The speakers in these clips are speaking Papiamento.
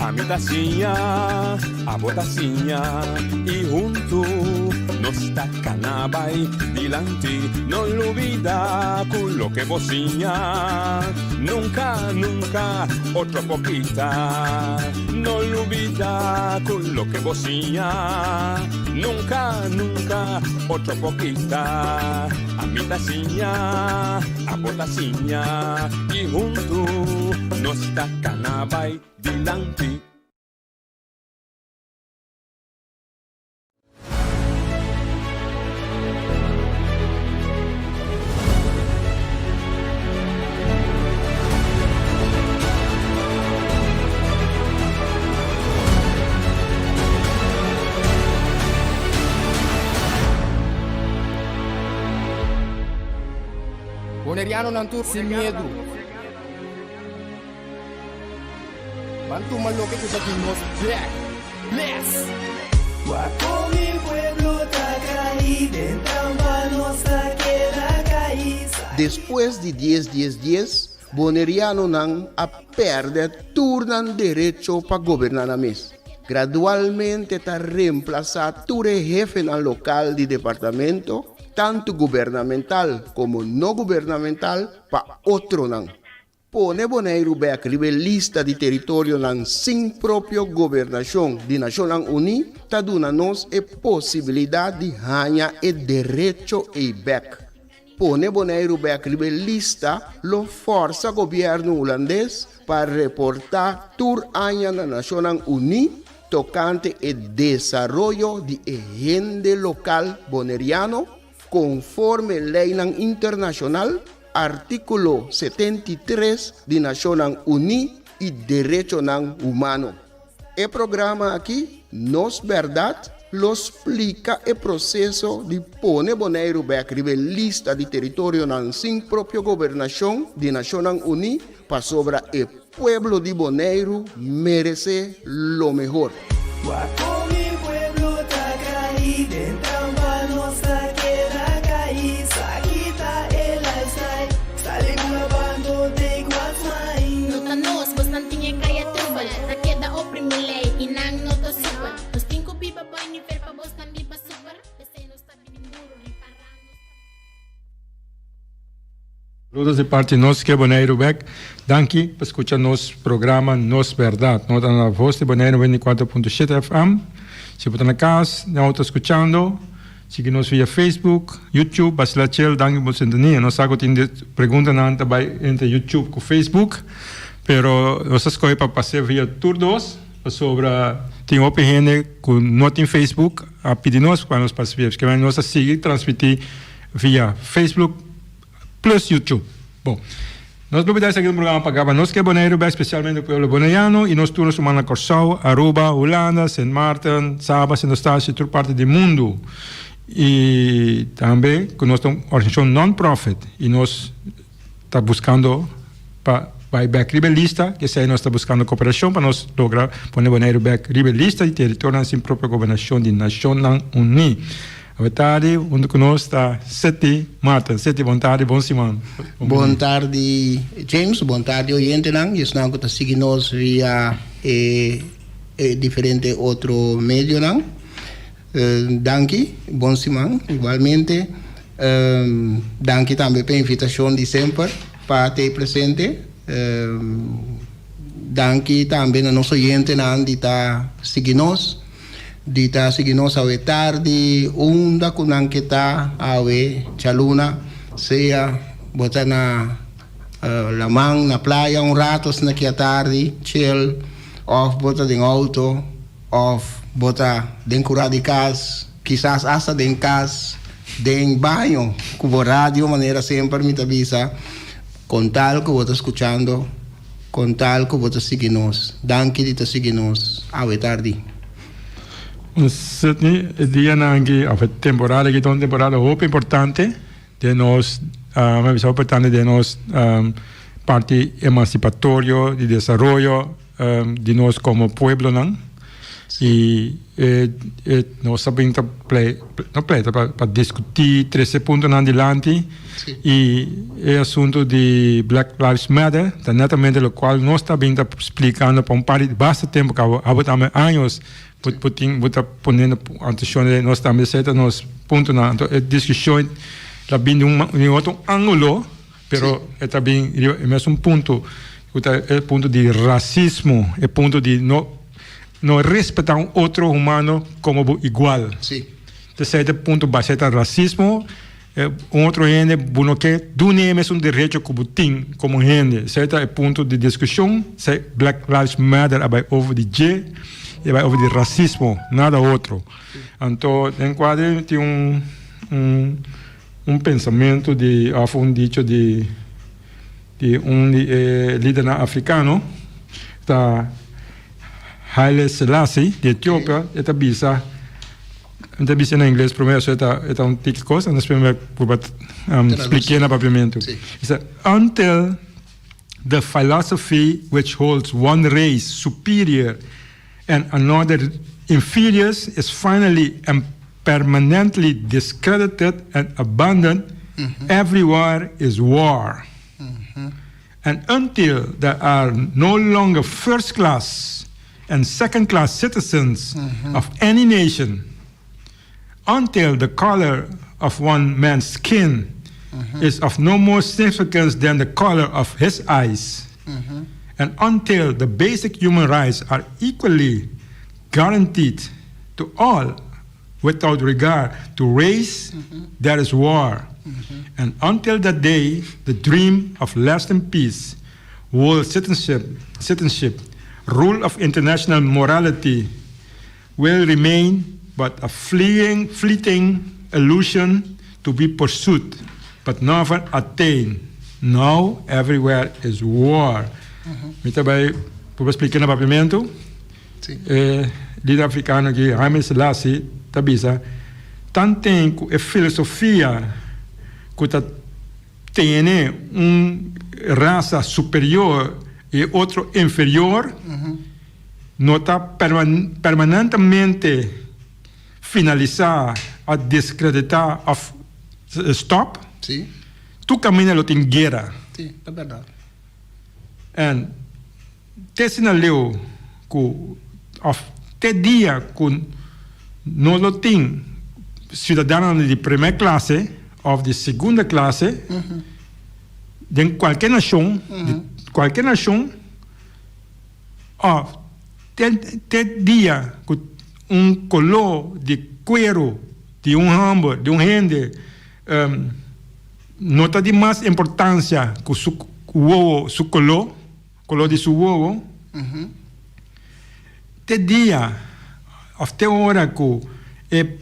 Ami ta siña, abo ta siña i huntu nos ta kana bai dilanti. No lubida ku loke bo siña nunka, nunka otro por kita. No lubida ku loke bo siña nunka, nunka otro por kita. Ami ta siña, abo ta siña i huntu nos ta kana bai dilanti. Bonerianonan tur sin miedu. Ban tuma loke ku ta di nos bek. Bless! Wak kon mi pueblo ta kai, den trampa nos ta keda kai. Despues di dies dies dies, Bonerianonan a pèrdè tur nan derecho pa goberná nan mes. Gradualmente ta remplasá tur e hefenan lokal di departamento, tantu gubernamental komo no gubernamental, pa otronan. Pone Boneiru bèk riba e lista di teritorionan sin propio gobernashon di Nashonnan Uní ta duna nos e posibilidat di haña e derecho ei bèk. Pone Boneiru bèk riba e lista lo fòrsa gobièrnu hulandes pa reportá tur aña na Nashonnan Uní tokante e desaroyo di e hende lokal boneriano konforme leinan internashonal, artíkulo 73 di Nashonnan Uní i derechonan humano. E programa aki, Nos Bèrdat, lo splika e proseso di pone Boneiru bèk riba e lista di teritorionan sin propio gobernashon di Nashonnan Uní pasobra e pueblo di Boneiru meresé lo mehor. Wak kon mi pueblo ta kai, den trampa nos ta keda kai, sa kita e lifestyle, sali ku na bando take what's mine. No ta nos, bosnan tin e kaya trubel, ta keda oprimi lei i nan no ta super. Nos tin ku biba boi nivel pa bosnan biba super, p'esei nos ta bini duru, ripará nos ta. Saludos di parti Nos Ke Boneiru bek. Danki pa skucha nos programa Nos Bèrdat. No ta na Voz di Boneiru 94.7 FM. Si bo ta na kas, den outo skuchando, sigui nos via Facebook, YouTube, Basila Chel. Danki pa bo sintonia. Nos sa ku tin preguntanan ta bai entre YouTube ku Facebook, pero nos a skohe pa pas'é via tur dos pasobra tin hopi hende ku no tin Facebook a pidi nos pa nos pasa via. Esaki nos a sigui transmití via Facebook. Plus YouTube. Bon, nos lo bida esaki un programa pa gaba nos ke Boneiru bek, spesialmente pueblo boneiano i nos tur nos ruman na Kòrsou, Aruba, Hulanda, Sint Maarten, Saba, Sint Eustatius i tur parti di mundu. I tambe ku nos ta un organisashon non-profit i nos ta buskando pa bai bek riba e lista, esei nos ta buskando koperashon pa nos logra pone Boneiru bek riba e lista di teritorionan sin propio gobernashon di Nashonnan Uní. Awe tardi huntu ku nos ta Seti Marten. Seti, bon tardi, bon siman. Bon tardi James, bon tardi oyentenan i esnan ku ta sigui nos via e e diferente otro medionan. Danki, bon siman igualmente. Danki tambe pa e invitashon di semper pa ta ei presente. Danki tambe na nos oyentenan di ta sigui nos. Di ta sigui nos awe tardi, unda ku nan ke ta awe djaluna, sea bo ta na laman, na playa un rato asina ki atardi, chill, òf bo ta den outo, òf bo ta den kura di kas, kisas asta den kas, den baño ku bo radio manera semper mi ta bisa, kon tal ku bo ta skuchando. Kon tal ku bo ta sigui nos. Danki di ta sigui nos awe tardi. Sydney, e dianan aki, of e temporada aki ta un temporada hopi importante den nos, mi a bisa hopi importante den nos parti emancipatorio, di desaroyo di nos como pueblonan. I e e nos ta bin ta plei no pleita pa pa diskutí trese puntonan dilanti i e asuntu di Black Lives Matter ta netamente lokual nos ta bin ta splikando pa un par di basta tempu kaba abo tambe años bo bo tin bo ta poniendo atenshon den nos tambe esei ta nos puntonan anto e diskushon ta bin di un di otro angulo pero e ta bin riba e mesun punto ku ta e punto di rasismo e punto di no No respetá un otro humano komo bo igual. Sí. Esei ta e punto base, ta rasismo. Un otro hende bo no ke dun'é mesun derecho ku bo tin komo hende. Esei ta e punto di diskushon. Esei Black Lives Matter a bai over di dje, i a bai over di rasismo, nada otro. Anto den kuadro tin un un un pensamentu di òf un dicho di di un di e lidernan afrikano ta. Haile Selassie di Etiopia e ta bisa, mi ta bisa na ingles prome aso e ta e ta un tiki kos en despues mi bai purba spliké na papiamentu. E sa, Until the philosophy which holds one race superior and another inferior is finally and permanently discredited and abandoned, everywhere is war. And until there are no longer first class and second class citizens of any nation, until the color of one man's skin is of no more significance than the color of his eyes, and until the basic human rights are equally guaranteed to all without regard to race, there is war. And until that day, the dream of lasting peace, world citizenship, citizenship, rule of international morality will remain but a fleeing, fleeting illusion to be pursued, but never attained. Now everywhere is war. Mi ta bai por splika na papiamentu. E lider afrikano aki, Haile Selassie, ta bisa, Tanten ku e filosofia ku ta tene un rasa superior i e otro inferior no ta permanentemente finalisá òf deskreditá òf stòp, tur kaminda lo tin guera. En Te asina leu ku òf te dia ku no lo tin siudadanonan di primer klase òf di segunda klase den kualke nashon, di kualke nashon òf te te dia ku un koló di kueru di un hòmber, di un hende no ta di mas importansia ku su wowo, su koló. Koló di su wowo, te dia òf te ora ku e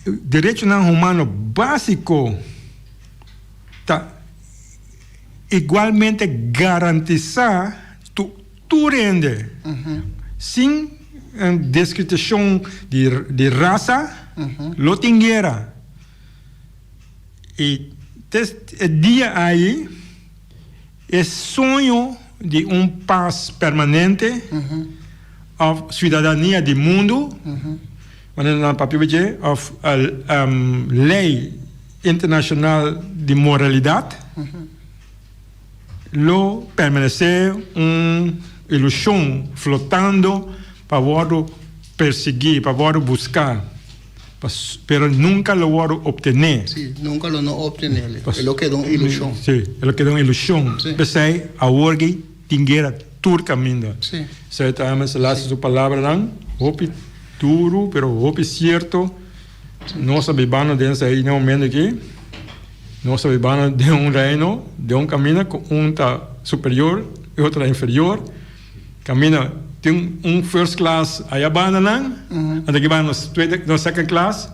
derechonan humano básiko ta igualmente garantisá tu tur hende, sin diskriminashon di rasa, lo tin guera. I te e dia ei. E soño di un pas permanente òf siudadania di mundu, manera nan papia bo dje, òf lei internashonal di moralidat lo permanesé un ilushon flotando pa wòrdu persiguí, pa wòrdu buská. Pero nunca lo wòrdu obtené. Sí, nunca lo no obtené. E lo keda un ilushon. Sí, e lo keda un ilushon. Sí. P'esei awor ki tin guera tur kaminda. Sí. Esei ta Herman Selassie su palabranan, hopi duru pero hopi sierto. Nos ta bibando den esei na e momento aki. Nos ta bibando den un reino, den un kaminda ku un ta superior i otro ta inferior. Camina tin un first class aya banda nan, anto aki banda nos tweede, nos second class.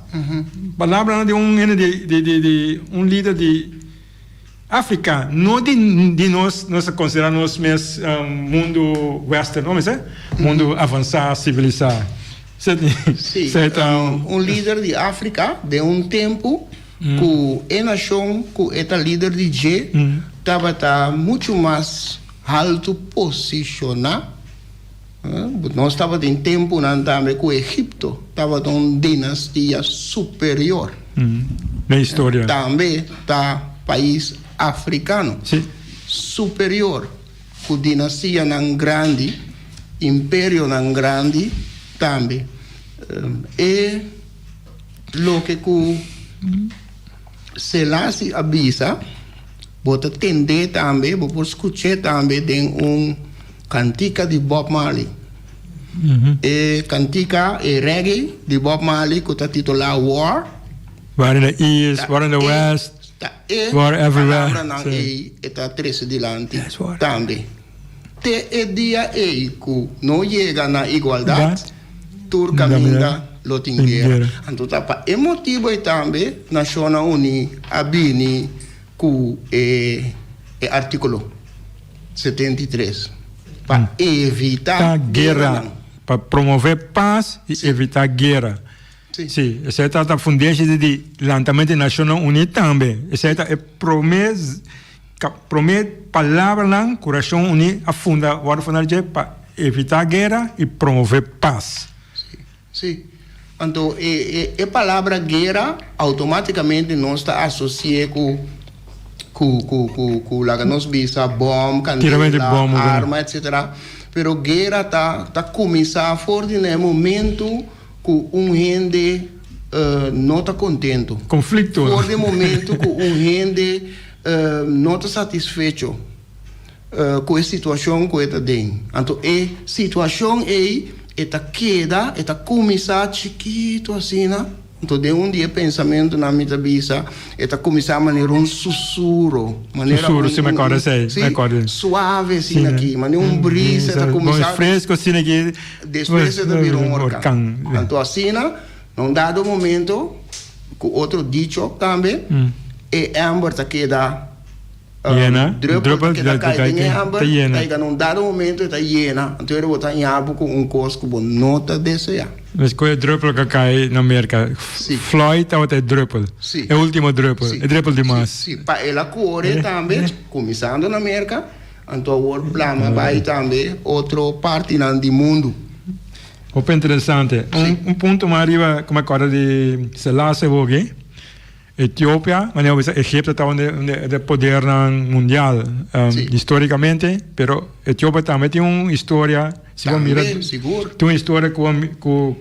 Palabranan di un hende di di di di un lider di Africa, no di di nos, nos ta considera nos mes mundo western, no mester? Mundo avansa, civilisa. Sí, un lider di Africa den un tempu ku e nashon ku e ta lider di dje tabata muchu mas haltu posishoná. Nos tabatin tempunan tambe ku Egipto tabata un dinastia superior. Den historia. Tambe ta pais afrikano. Si. Superior ku dinastianan grandi, imperionan grandi tambe. E loke ku Selassie a bisa. Bo ta tend'é tambe, bo por skuch'é tambe den un kantika di Bob Marley. E kantika, e reggae di Bob Marley ku ta titulá War. War in the East, War in the West, Ta e War everywhere. palabranan ei e ta trese dilanti tambe. Te e dia ei ku no yega na igualdat, tur kaminda lo tin guera. Anto ta pa e motibu ei tambe Nashonnan Uní a bini ku e e artíkulo 73 pa evitá Ta guera, gueranan. pa promové pas i evitá guera. Sí. Sí, esei ta ta fundeshi di di lantamentu di Nashonnan Uní tambe. Esei ta e promé promé palabranan ku Nashon Uní a funda, wòrdu fundá dje pa evitá guera i promové pas. Sí. Sí. Anto e e palabra guera automáticamente nos ta asoci'é ku ku ku ku ku laga nos bisa bòm, Tiramentu di kandela, bòm, guera. arma etcetera. Pero guera ta ta kuminsá for di na e momento ku un hende no ta kontentu. Konflikto. For di e momento ku un hende no ta satisfecho ku e situashon ku e ta den. Anto e situashon ei e ta keda, e ta kuminsá chikitu asina. Anto den un di e pensamentunan mi ta bisa, e ta kuminsá manera un susuro, manera Susuro, un, si, mi un, acorda un, esei, mi si, acorda. suave asina aki, manera un brisa e ta Bon kuminsá. fresco asina aki. Despues e ta bira un orkan. Anto asina, na un dado momento, ku otro dicho tambe, e ember ta keda Yena, Druppel druppel ta keda ta kai den e ta ember, ta yena. yega na un dado momento e ta yena, anto ora bo ta haña bo ku un kos ku bo no ta deseá. Mes ku e druppel ku a kai na Merka, Sí. Floyd tabata e druppel, Sí. e ultimo druppel, Sí. e druppel di Sí, mas. sí, pa el a kore tambe, kuminsando na Merka, anto awor plama bai tambe otro partinan di mundu. Hopi interesante. Sí. Un punto mas riba ku mi a kòrda di Selassie hopi. Etiopia, manera bo bisa Egipto ta un de podernan mundial historicamente, pero Etiopia tambe tin un historia, si bo mira, tin un historia cu cu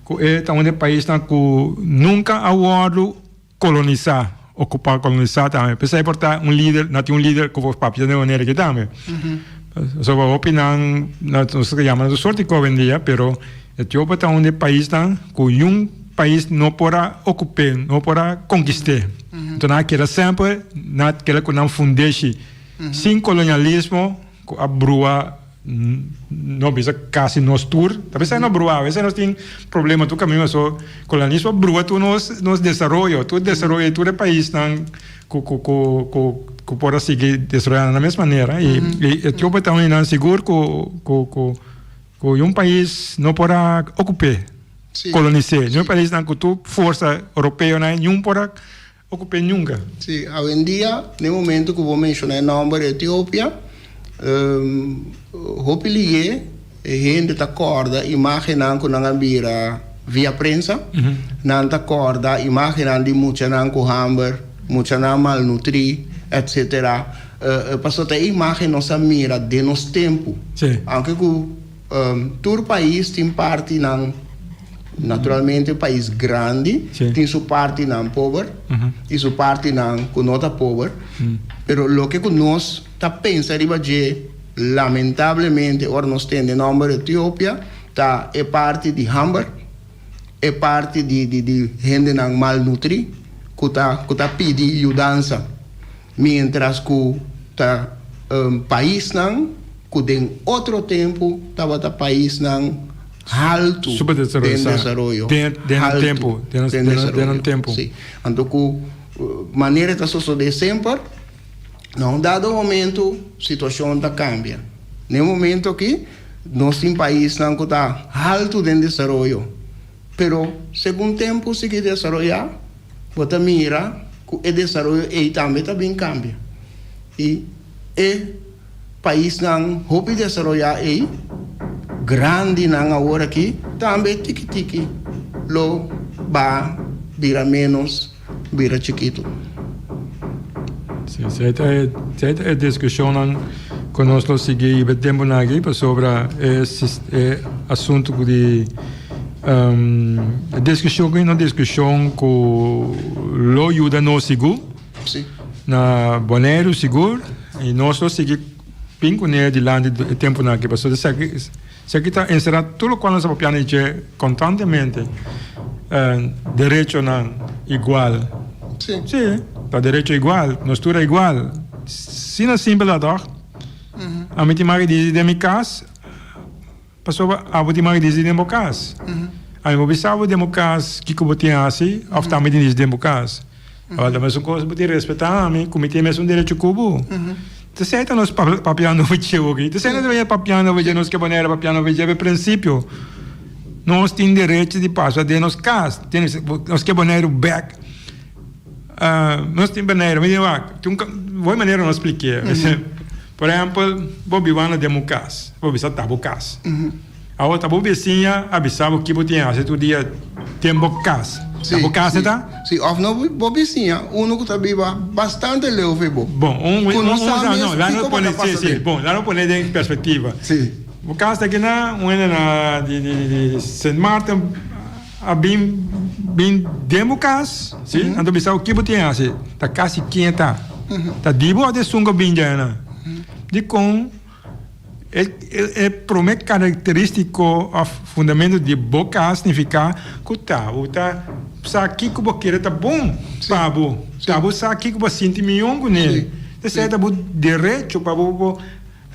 cu e ta un de paisnan cu nunca a wordo colonisa, ocupa, colonisa tambe. P'esei por ta un lider, na tin un lider cu por papia den manera aki tambe. Pasobra hopi nan, nos ta yama nan tur sorti cu awendia, pero Etiopia ta un di e paisnan ku niun pais no por a okup'é, no por a konkist'é. Enton nan a keda semper na keda ku nan fundeshi, sin kolonialismo ku a brua no bisa kasi nos tur, ta bisa no brua, a bes nos tin problema tur kaminda so kolonialismo a brua tur nos nos desaroyo, tur desaroyo di tur e paisnan ku ku ku ku por a sigui desaroyando na mes manera i Etiopia ta un di nan sigur ku ku ku. Ku un pais no por a okup'é, kolonis'é. Niun paisnan ku tur forsa europeonan niun por a okup'é nunka. Sí, awendia, na e momento ku bo menshoná e nòmber Etiopia, hopi lié e hende ta kòrda imágennan ku nan a bira via prensa. Nan ta kòrda imágennan di muchanan ku hamber, muchanan malnutrí, etsetera. Pasobra ta e imágen nos a mira den nos tempu. Aunke ku tur pais tin partinan, naturalmente pais grandi tin su partinan pober i su partinan ku no ta pober, pero loke ku nos ta pensa riba dje lamentablemente ora nos tende nòmber Etiopia ta e parti di hamber, e parti di hendenan malnutrí ku ta pidi yudansa. Mientras ku ta paisnan ku den otro tempu tabata paisnan haltu den desaroyo. Haltu den desaroyo. Si. Anto ku manera ta sosodé semper, na un dado momento situashon ta kambia. Na e momento aki nos tin paisnan ku ta haltu den desaroyo, pero segun tempu sigui desaroyá, Bo ta mira ku e desaroyo ei tambe ta bin kambia. I e paisnan hopi desaroyá ei grandinan awor aki tambe tiki tiki lo ba bira menos, bira chikitu. Sí, esei ta e, esei ta e diskushonnan ku nos lo sigui riba e tempunan aki pasobra e e asuntu ku di e diskushon ku no diskushon ku lo yuda nos sigur. Sí. Na Boneiru sigur i nos lo sigui bin kuné dilanti e tempunan aki pasobra esaki esaki ta enserá tur lokual nos a papia na dje kontantemente derechonan igual. Sí. Sí, ta derecho igual, nos tur a igual. Asina simpel ta tòg? Ami tin maki disi den mi kas. Pasobra abo tin manga disi den bo kas. Ami bo bisa bo den bo kas kiko bo tin hasi òf tambe tin disi den bo kas. Awor ta mesun kos bo tin respetá ami ku mi tin e mesun derecho ku bo. T'esei ta nos papiando over dje oki. T'esei nos deberia papiando over dje nos ke manera papiando over dje e prinsipio. Nos tin derecho di pasa den nos kas. Nos ke Boneiru bèk. Nos tin Boneiru mi tin wak tin un hopi manera nos splik'é. Por ehempel, bo biba na den bo kas, bo bisa ta bo kas. Awor ta bo bisiña a bisa bo ki bo tin hasi tur dia den bo kas. Ta bo kas e ta? Si, òf no bo bisiña, unu ku ta biba bastante leu for bo. Bon, un Ku no un sa sa mes no, laat kiko nos bo pone ta si pasa si, den. bon, laat nos pone den perspektiva. Si. Bo kas ta kina, un hende na di di di Sint Maarten a bin bin den bo kas, si, anto bisa bo ki bo tin hasi, ta kasi ken ta? Ta di bo òf di esun ku a bin djanan? Dikon e e promé karakterístiko òf fundamento di bo kas nifiká ku ta bo ta sa kiko bo kere ta bon pa bo, ta bo sa kiko bo a sinti mion kuné. Esei ta bo derecho pa bo por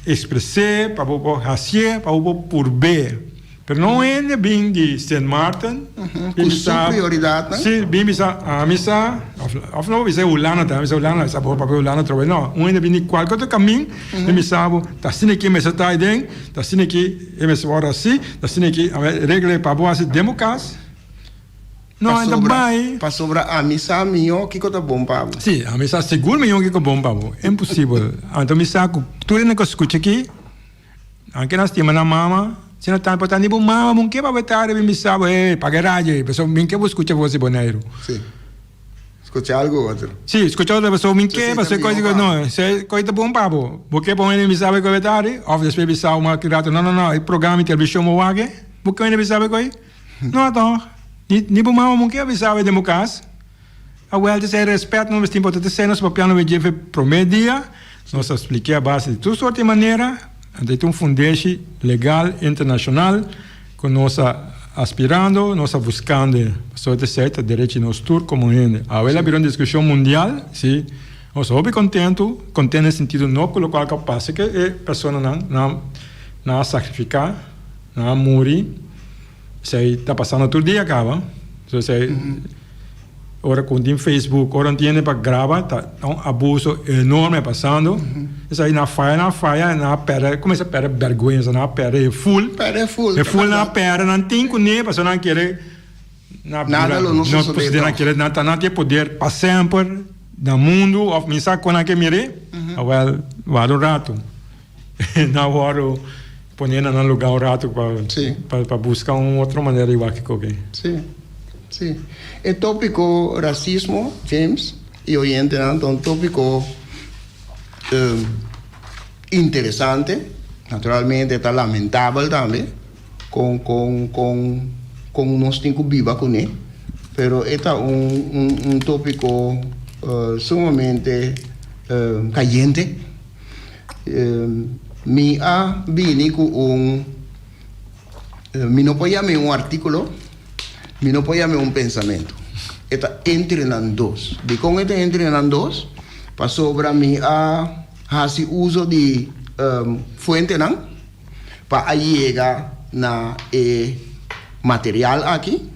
ekspres'é, pa bo por hasié, pa bo por purb'é. Pero no hende bin di Sint Maarten bin Ku su bisa prioridatnan. Si, bin bisa ami sa, of of no bisa Hulanda ta, bisa Hulanda sa bo papia Hulanda trobe, no, un hende bin di kualke otro kamin bin bisa bo ta asina aki mester ta aden, ta asina aki e mester wòrdu hasi, ta asina aki regla e pa bo hasi den bo kas. No, e ta bai. Pasobra ami sa mihó kiko ta bon pa bo. Si, ami sa sigur mihó kiko bon pa bo. Imposibel. Anto mi sa ku tur hende ku a skucha aki. Anke nan stima nan mama, si no ta importa ni bo mama bo ke pa bo ta riba bisa bo ey paga e radio ey pasobra mi ke bo skucha voz di Boneiru. Si, skucha algu otro. Si, skucha otro pasobra mi ke pasobra e kos no e kos ta bon pa bo, bo ke pa un hende bisa bo e kos ta ari of despues bisa bo mas rato no no no e programa di televishon bo wak bo ke un hende bisa bo e kos no toh ni bo mama bo ke bisa bo den bo kas. Awel ta esei respet nos mester importa ta esei nos papia no dje prome dia nos a spliké a base di tur sorti manera anto e ta un fundeshi legal internashonal ku nos a aspirando nos a buskando pasobra ta esei ta derechi nos tur komo hende awel a bira un diskushon mundial si nos hopi kontentu konten den sentido no ku lokual ku a pasa ku e personanan nan nan a sakrifika nan a muri esei ta pasando tur dia kaba so esei. Ora ku tin Facebook, ora no tin hende pa graba, ta un abuso enorme pasando. Esei nan faya, nan faya, nan a pèrdè, kuminsá pèrdè bèrgwensa, nan a pèrdè e ful. Pèrdè e ful. E ful nan a pèrdè, nan tin kuné, pasobra nan kere Nada lo no sosodé tòg. Nan kere, nan ta nan tin e poder pa semper na mundu òf mi sa kon nan ke mir'é. Awèl, wak un ratu. Nan wòrdu pone na nan lugá un ratu pa pa buska un otro manera di wak kiko ke. Sí, sí. E tópiko rasismo, James i oyentenan, ta un tópiko interesante. Naturalmente ta lamentabel tambe kon kon kon kon nos tin ku biba kuné, pero e ta un un un tópiko sumamente kayente. Mi a bini ku un, mi no por yam'é un artíkulo, mi no por yam'é un pensamentu. E ta entre nan dos. Dikon e ta entre nan dos? Pasobra mi a hasi uso di fuentenan pa a yega na e material aki.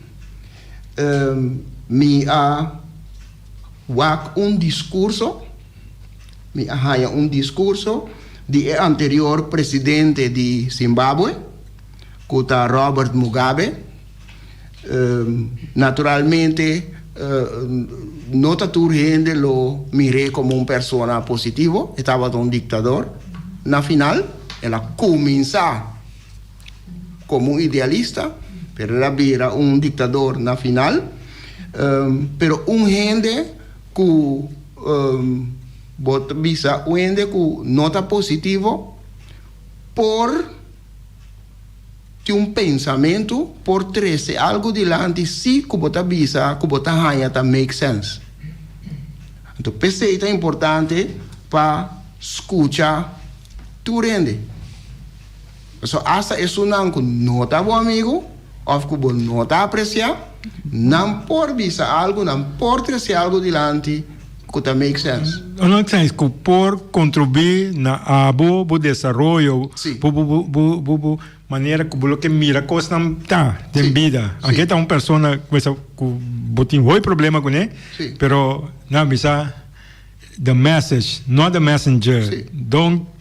Mi a wak un diskurso. Mi a haña un diskurso di e anterior presidente di Zimbabwe, ku ta Robert Mugabe. Naturalmente, no ta tur hende lo mir'é komo un persona positivo, e tabata un diktador. Na final, el a kuminsá. komo un idealista, pero el a bira un diktador na final. Pero un hende ku bo ta bisa un hende ku no ta positivo por tin un pensamentu, por trese algu dilanti si ku bo ta bisa ku bo ta haña ta make sense. Anto p'esei ta importante pa skucha tur hende. Pasobra asta esunnan ku no ta bo amigu òf ku bo no ta apresiá, nan por bisa algu, nan por trese algu dilanti ku ta make sense. No make sense, ku por kontribuí na abo, bo desaroyo, bo bo bo bo bo manera ku bo lo ke mira kosnan ta den bida. Anke ta un persona ku bo tin hopi problema kuné, pero nan bisa the message, not the messenger. Don't.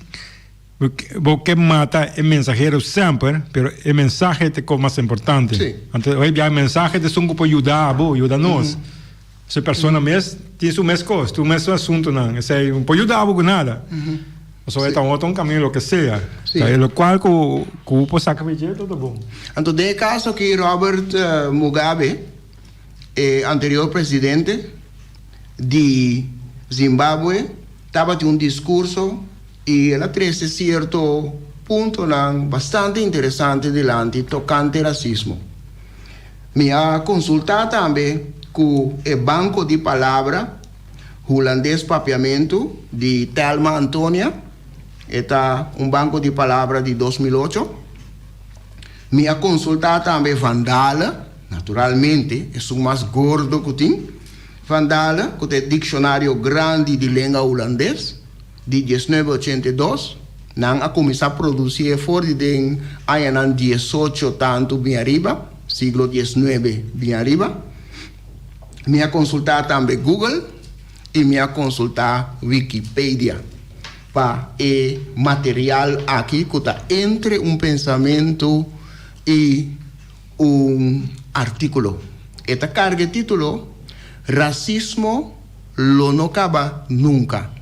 Bo ke mata e mensahero semper, pero e mensahe ta e kos mas importante. Sí. Anto hoy bia e mensahe ta esun ku por yuda abo, yuda nos. Si e persona mes tin su mes kos, su mes asuntunan, esei no por yuda abo ku nada. Pasobra e ta otro un kaminda, loke sea. Sí. Ta e lokual ku ku bo por saka for dje, tur ta bon. Anto den e kaso aki Robert Mugabe, e anterior presidente di Zimbabwe, tabatin un diskurso I el a trese sierto puntonan bastante interesante dilanti tokante rasismo. Mi a konsultá tambe ku e Banko di Palabra Hulandes Papiamentu di Thelma Antonia, e ta un banko di palabra di 2008. Mi a konsultá tambe Van Dale, naturalmente esun mas gordo ku tin, Van Dale, ku ta e dikshonario grandi di lenga hulandes. Di diesnuebe ochenta i dos, nan a kuminsá produsié for di den añanan diesocho tantu bin ariba, siglo diesnuebe bin ariba. Mi a konsultá tambe Google i mi a konsultá Wikipedia pa e material aki ku ta entre un pensamentu i un artíkulo. E ta karga e título Rasismo lo no kaba nunka.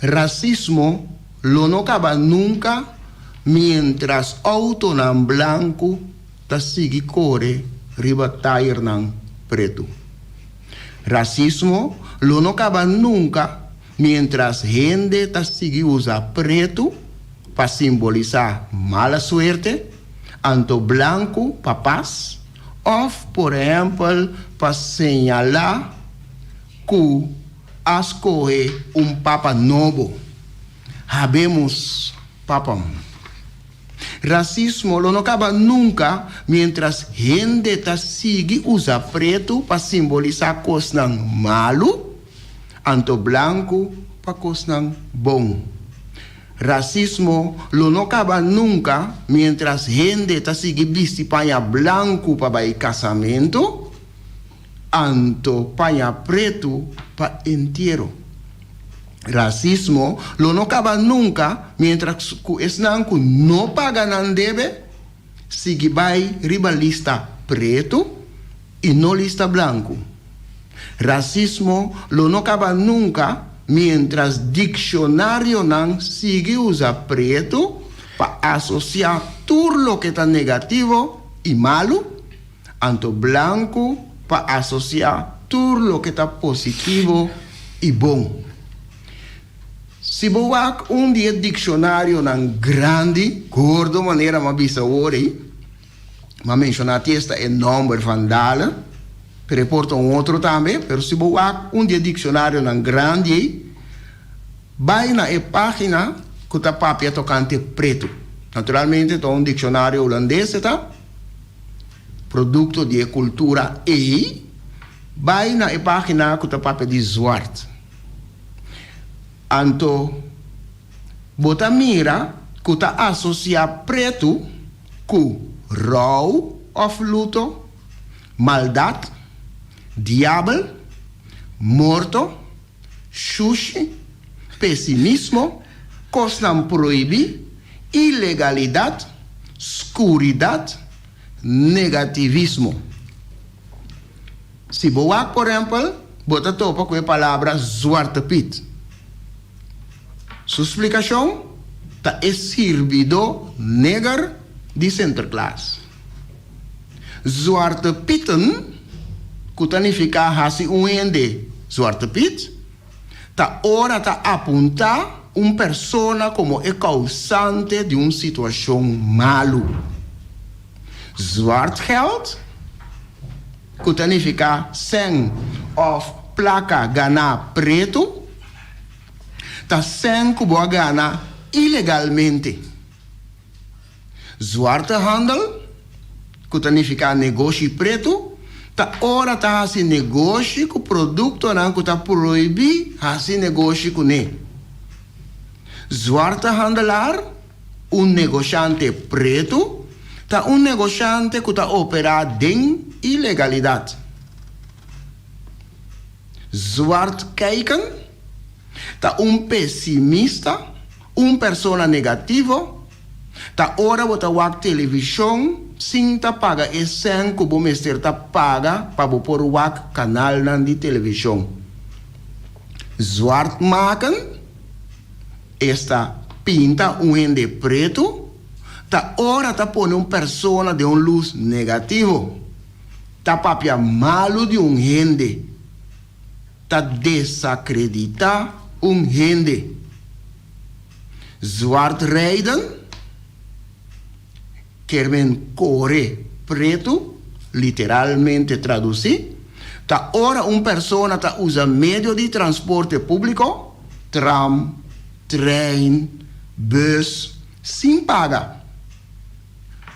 Rasismo lo no kaba nunka mientras outonan blanku ta sigui kore riba tayernan pretu. Rasismo lo no kaba nunka mientras hende ta sigui usa pretu pa simbolisá mala suerte, anto blanku pa pas. Òf, por ehèmpel, pa señalá ku a skohe un papa nobo. Habemus papam. Rasismo lo no kaba nunka miéntras hende ta sigui usa pretu pa simbolisá kosnan malu, anto blanku pa kosnan bon. Rasismo lo no kaba nunka miéntras hende ta sigui bisti paña blanku pa bai kasamentu, anto paña pretu pa entiero. Rasismo lo no kaba nunka miéntras ku esnan ku no paga nan debe sigui bai riba lista pretu i no lista blanku. Rasismo lo no kaba nunka miéntras dikshonarionan sigui usa pretu pa asosiá tur loke ta negativo i malu, anto blanku pa asosiá tur loke ta positivo i bon. Si bo wak un di e dikshonarionan grandi, gordo manera m'a bisa awor ei, M'a menshoná ti esta e nòmber Van Dale, pero e por ta un otro tambe. Pero si bo wak un di e dikshonarionan grandi ei, bai na e página ku ta papia tokante pretu. Naturalmente ta un dikshonario hulandes e ta, produkto di e kultura ei. Bai na e página ku ta papia di zwart. Anto bo ta mira ku ta asosiá pretu ku rou òf luto, maldat, diabel, morto, shushi, pesimismo, kosnan prohibí, ilegalidat, skuridat, negativismo. Si bo wak, por ehèmpel, bo ta topa ku e palabra Zwarte Piet. Su splikashon? ta e sirbidó neger di Sinterklaas. Zwarte Pieten, ku ta nifiká hasi un hende Zwarte Piet, ta ora ta apuntá un persona komo e kousante di un situashon malu. Zwart geld, ku ta nifiká sèn òf plaka ganá pretu, ta sèn ku bo a gana ilegalmente. Zwarte handel, ku ta nifiká negoshi pretu, ta ora ta hasi negoshi ku produktonan ku ta prohibí hasi negoshi kuné. Zwarte handelaar, un negoshante pretu, ta un negoshante ku ta operá den ilegalidat. Zwart kijken, ta un pesimista, un persona negativo, ta ora bo ta wak televishon sin ta paga e sèn ku bo mester ta paga pa bo por wak kanalnan di televishon. Zwart maken, esta pinta un hende pretu, ta ora ta pone un persona den un lus negativo, ta papia malu di un hende. Ta desakreditá un hende. Zwart rijden, kier men kore pretu, literalmente tradusí, ta ora un persona ta usa medio di transporte públiko, tram, trein, bus, sin paga.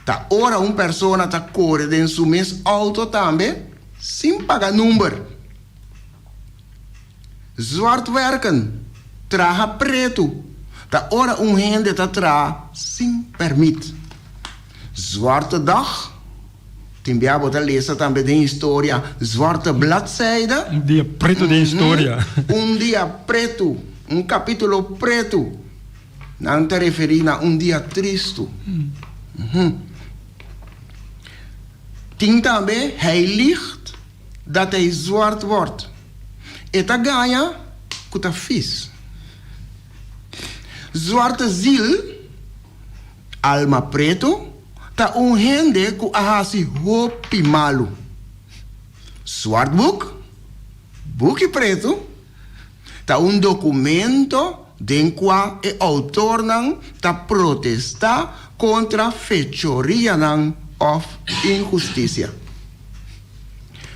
Ta ora un persona ta kore den su mes outo tambe sin paga number. Zwart werken, traha pretu, ta ora un hende ta traha sin pèrmit. Zwarte dag, tin bia bo ta lesa tambe den historia zwarte bladzijde. Un dia pretu den historia. Un dia pretu, un kapítulo pretu. Nan ta referí na un dia tristu. Tin tambe hij liegt dat hij zwart wordt. E ta gaña ku ta fis. Zwarte ziel, alma pretu, ta un hende ku a hasi hopi malu. Zwart boek, buki pretu, ta un dokumento den kua e outornan ta protestá kontra fechorianan òf inhustisia.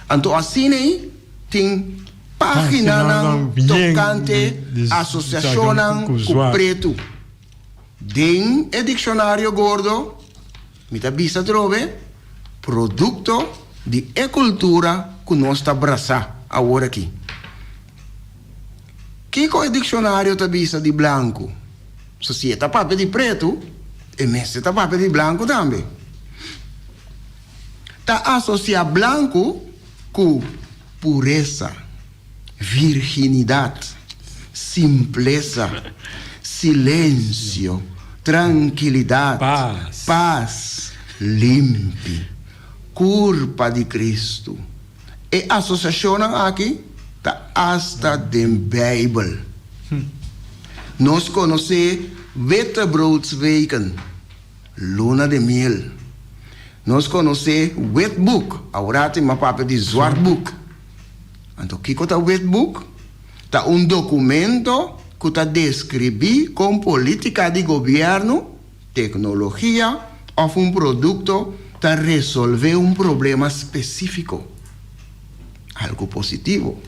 Anto asin'ei tin páginanan tokante asosiashonnan ku pretu. Den e dikshonario gordo mi ta bisa atrobe produkto di e kultura ku nos ta brasá awor aki. Kiko e dikshonario ta bisa di blanku? So si e ta papia di pretu, e mester ta papia di blanku tambe. Ta asosiá blanku ku puresa, virginidat, simplesa, silensio, trankilidat, pas, limpi, kurpa di Kristu. E asosiashonnan aki ta asta den Beibel. Nos konosé Wittebroodsweken, luna de miel. Nos konosé witboek, awor tin mas papia di zwartboek. Anto kiko ta witboek? Ta un dokumento ku ta deskribí kon polítika di gobièrnu, teknologia òf un produkto ta resolvé un problema spesífiko. Algu positivo.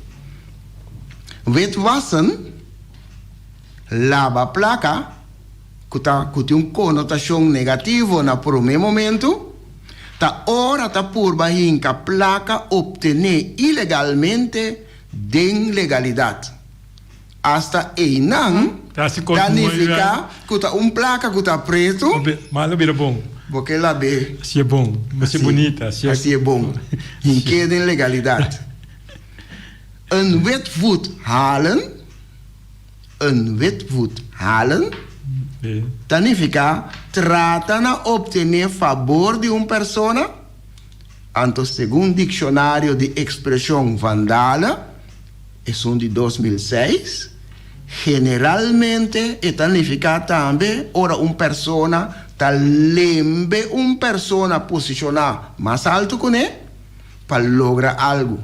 Witwassen, laba plaka, ku ta ku tin un konotashon negativo na promé momentu, ta ora ta purba hinka plaka optené ilegalmente den legalidat. Asta einan ta nifiká ku ta un plaka ku ta pretu. Malo bira bon. Bo ke lab'é. Hasié bon. Hasié bunita. Hasié bon. Hink'é den legalidat. Een wit voet halen. Een wit voet halen ta nifiká trata na optené fabor di un persona. Anto segun Dikshonario di Ekspreshon Van Dale, esun di 2006, Generalmente e ta nifiká tambe ora un persona ta lembe un persona posishoná mas altu kuné pa logra algu.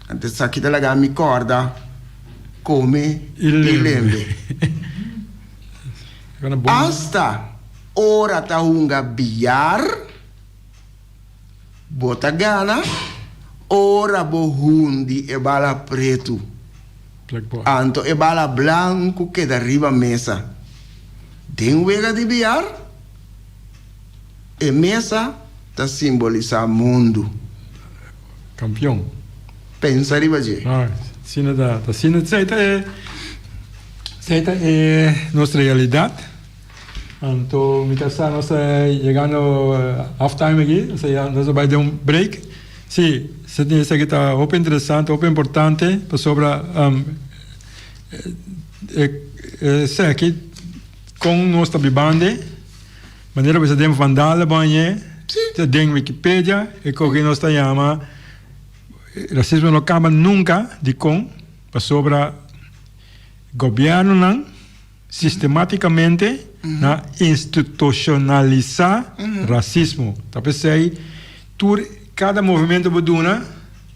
Anto esaki ta laga mi kòrda kome i lembe. Asta ora ta hunga biar, bo ta gana ora bo hundi e bala pretu. Anto e bala blanku keda riba mesa. Den wega di biar, e mesa ta simbolisá mundu. Kampion. Pensa riba dje. Asina ta. Asina esei ta e, esei ta e nos realidat. Anto mi ta sa nos ta yegando half time aki, osea nos a bai den un break. Si, esaki ta hopi interesante, hopi importante pasobra e esaki kon nos ta bibande, manera bo bisa den Van Dale bañ'e, den Wikipedia, e koki nos ta yama rasismo no kaba nunka, dikon? Pasobra gobièrnunan. Sistematicamente na institucionalisa racismo. Ta p'esey tur cada movimento bo duna,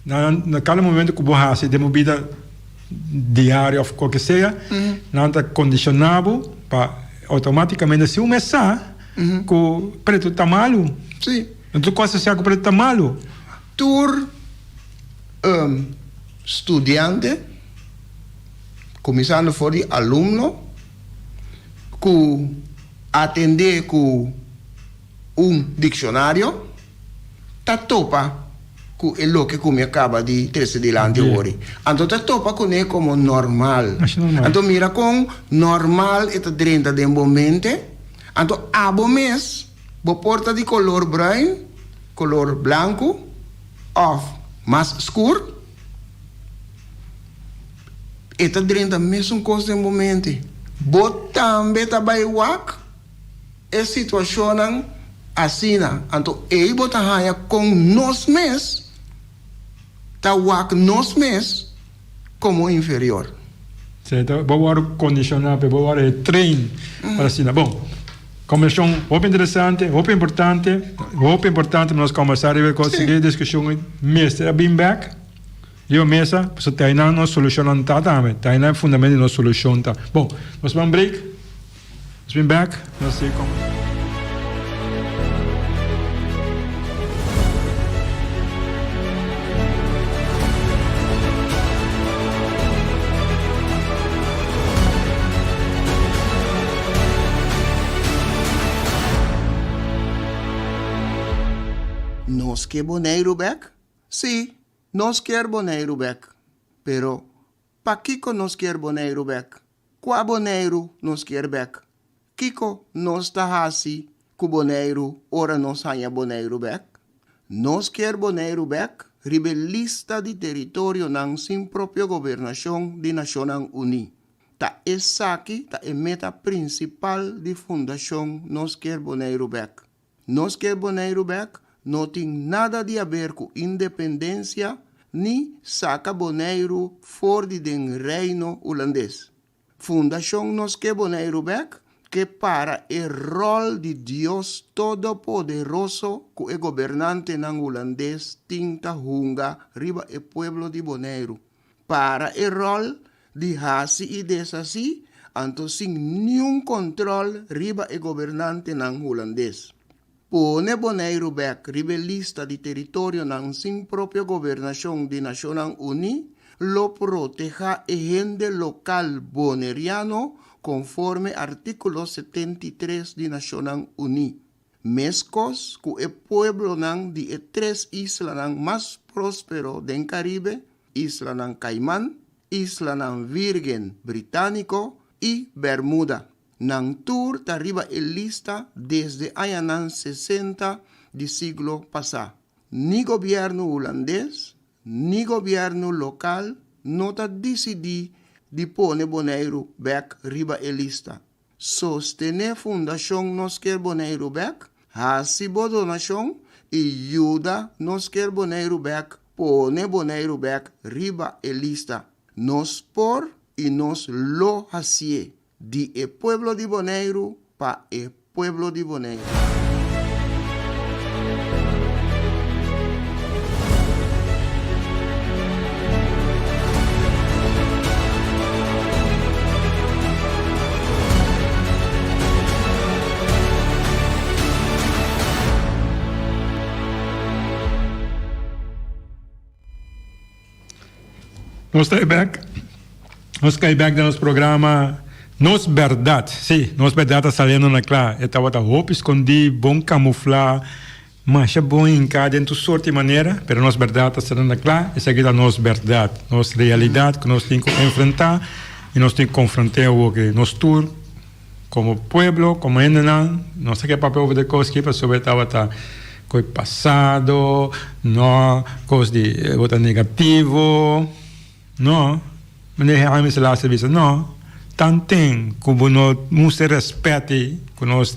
na cada movimento cu bo haci den bo bida diario of cualke sea, nan ta condiciona bo pa automaticamente si un mes sa cu preto ta malu. Nan tur cosa sa cu preto ta malu. Tur studiante. Kuminsando for di alumno ku atendé ku un dikshonario ta topa ku e loke ku mi a kaba di trese dilanti awor. Anto ta topa kuné komo normal. Anto mira kon normal e ta drenta den bo mente. Anto abo mes bo por ta di kolor bruin, kolor blanku òf mas skur. E ta drenta mesun kos den bo mente. Bo tambe ta bai wak e situashonnan asina. Anto ei bo ta haña kon nos mes ta wak nos mes komo inferior. Sí, ta bo wòrdu kondishoná p'e, bo wòrdu e train pa asina. Bon, kombersashon hopi interesante, hopi importante, hopi importante pa nos kombersá riba e kos. Sigui e diskushon mester a bin bèk. Riba mesa, pasobra ta einan nos solushonnan ta tambe. Ta einan e fundamento di nos solushon ta. Bon, nos ban break. Nos bin bek, nos sigui kombersá. Nos ke Boneiru bek? Sí, Nos kier Boneiru bek. Pero, pakiko nos kier Boneiru bek? Kua Boneiru nos kier bek? Kiko nos ta hasi ku Boneiru ora nos haña Boneiru bek? Nos kier Boneiru bek riba e lista di teritorionan sin propio gobernashon di Nashonnan Uní. Ta esaki ta e meta prinsipal di Fundashon Nos Kier Boneiru Bek. Nos ke Boneiru bek no tin nada di haber ku independensia ni saka Boneiru for di den Reino Hulandes. Fundashon Nos ke Boneiru bek ke para e ròl di Dios Todopoderoso ku e gobernantenan Hulandes tin ta hunga riba e pueblo di Boneiru. Para e ròl di hasi i deshasí, anto sin niun kòntròl riba e gobernantenan hulandes. Pone Boneiru bèk riba e lista di teritorionan sin propio gobernashon di Nashonnan Uní lo protehá e hende lokal boneriano konforme artíkulo 73 di Nashonnan Uní. Meskos ku e pueblonan di e tres islanan mas próspero den Karibe, Islanan Kaiman, Islanan Vírgen Britániko i Bermuda. Nan tur ta riba e lista desde añanan sesenta di siglo pasá. Ni gobièrnu hulandes ni gobièrnu lokal no ta disidí di pone Boneiru bèk riba e lista. Sostené Fundashon Nos Kier Boneiru Bèk, hasi bo donashon i yuda Nos Kier Boneiru Bèk pone Boneiru bèk riba e lista. Nos por. i nos lo hasié di e pueblo di Boneiru pa e pueblo di Boneiru. Nos ta bek. Nos kai bek den nos programa Nos Berdad. Sí, nos berdad ta saliendo na kla. E tabata hopi skondí, bon kamuflá, masha bon hinká den tur sorti manera, pero nos berdad ta saliendo na kla. Esaki ta nos berdad, nos realidat ku nos tin ku enfrentá i nos tin ku konfront'é awoki. Nos tur Komo pueblo, komo hendenan, nos ta ke papia over de kos ki pasobra e tabata koe pasado, no kos di bo ta negativo, no. Meneer Jaime Selassie a bisa, no, tanten ku bo no mustra e rèspèt ei ku nos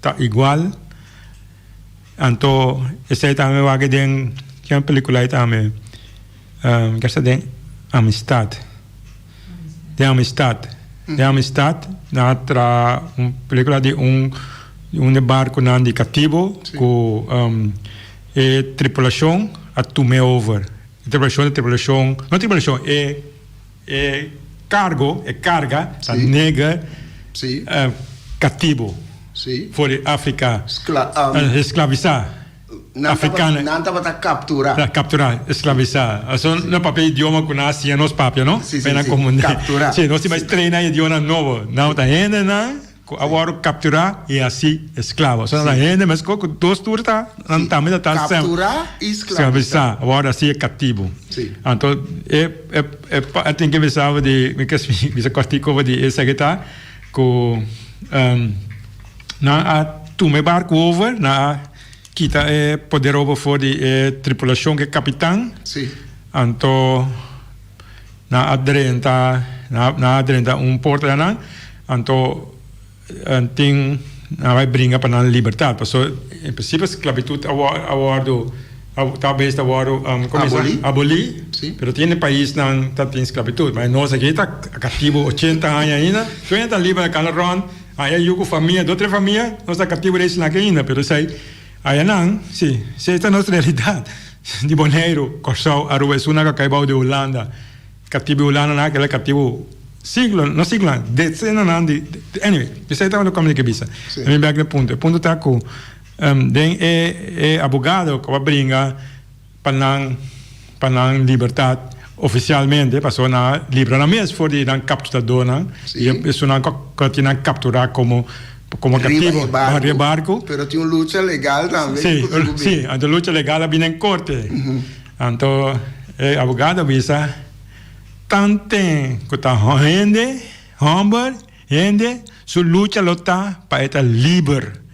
ta igual, anto esei tambe wak den ken pelikula ei tambe, mi sa den Amistad. Den amistad. Den amistad nan a traha un pelicula di un un de barconan di catibo cu e tripulacion a tume over. E tripulacion e tripulacion, no tripulacion, e e cargo, e carga ta neger catibo for di Africa esclavisa. Africana. Nan tabata captura. Captura, esclavisa. Aso no papia idioma cu nan a siña nos papia, no? Si, si, si. Captura. Si, nos tin bai traina idioma nobo. Nan ta hendenan cu a wordo captura y haci esclavo. So nan ta hende mesco cu dos tur ta, nan tambe ta ta sem. Captura y esclavisa. A wordo haci catibo. Si. Anto e, e, e tin ke bisa di, mi ke bisa cortico over di esaki ta cu nan a tuma e barco over, nan a kita e poder over for di e tripulacion ku e capitan. Sí. Anto nan a drenta, nan a drenta un porta nan, anto tin nan a bai bringa pa nan libertad, pasobra en principio sclavitud a wordo ta bes ta wordo Aboli. aboli, Sí. pero tin paisnan ta tin sclavitud, ma nos aki ta catibo ochenta aña ainda, tur hende ta liber a cana rond. Aya yu ku famia, dos tres famia, nos ta katibu di esnan aki ainda, pero esei ayanan, si, si esta nos realidat di Boneiru, Kòrsou, Aruba, esunnan ku a kai bou di Hulanda, katibu di Hulanda nan a keda katibu siglo, no siglonan, desenanan di, anyway, esei tabata loke mi ke bisa. Mi bek na e punto, e punto ta ku den e e abogado ku a bringa pa nan pa nan libertad oficialmente pasobra nan a libra nan mes for di nan capturadonan y esunnan cu tin nan captura como como catibo riba e barco. Pero tin un lucha legal tambe. Si, si, anto lucha legal a bini en corte. Anto e abogado a bisa tanten cu ta hende, homber, hende su lucha lo ta pa e ta liber.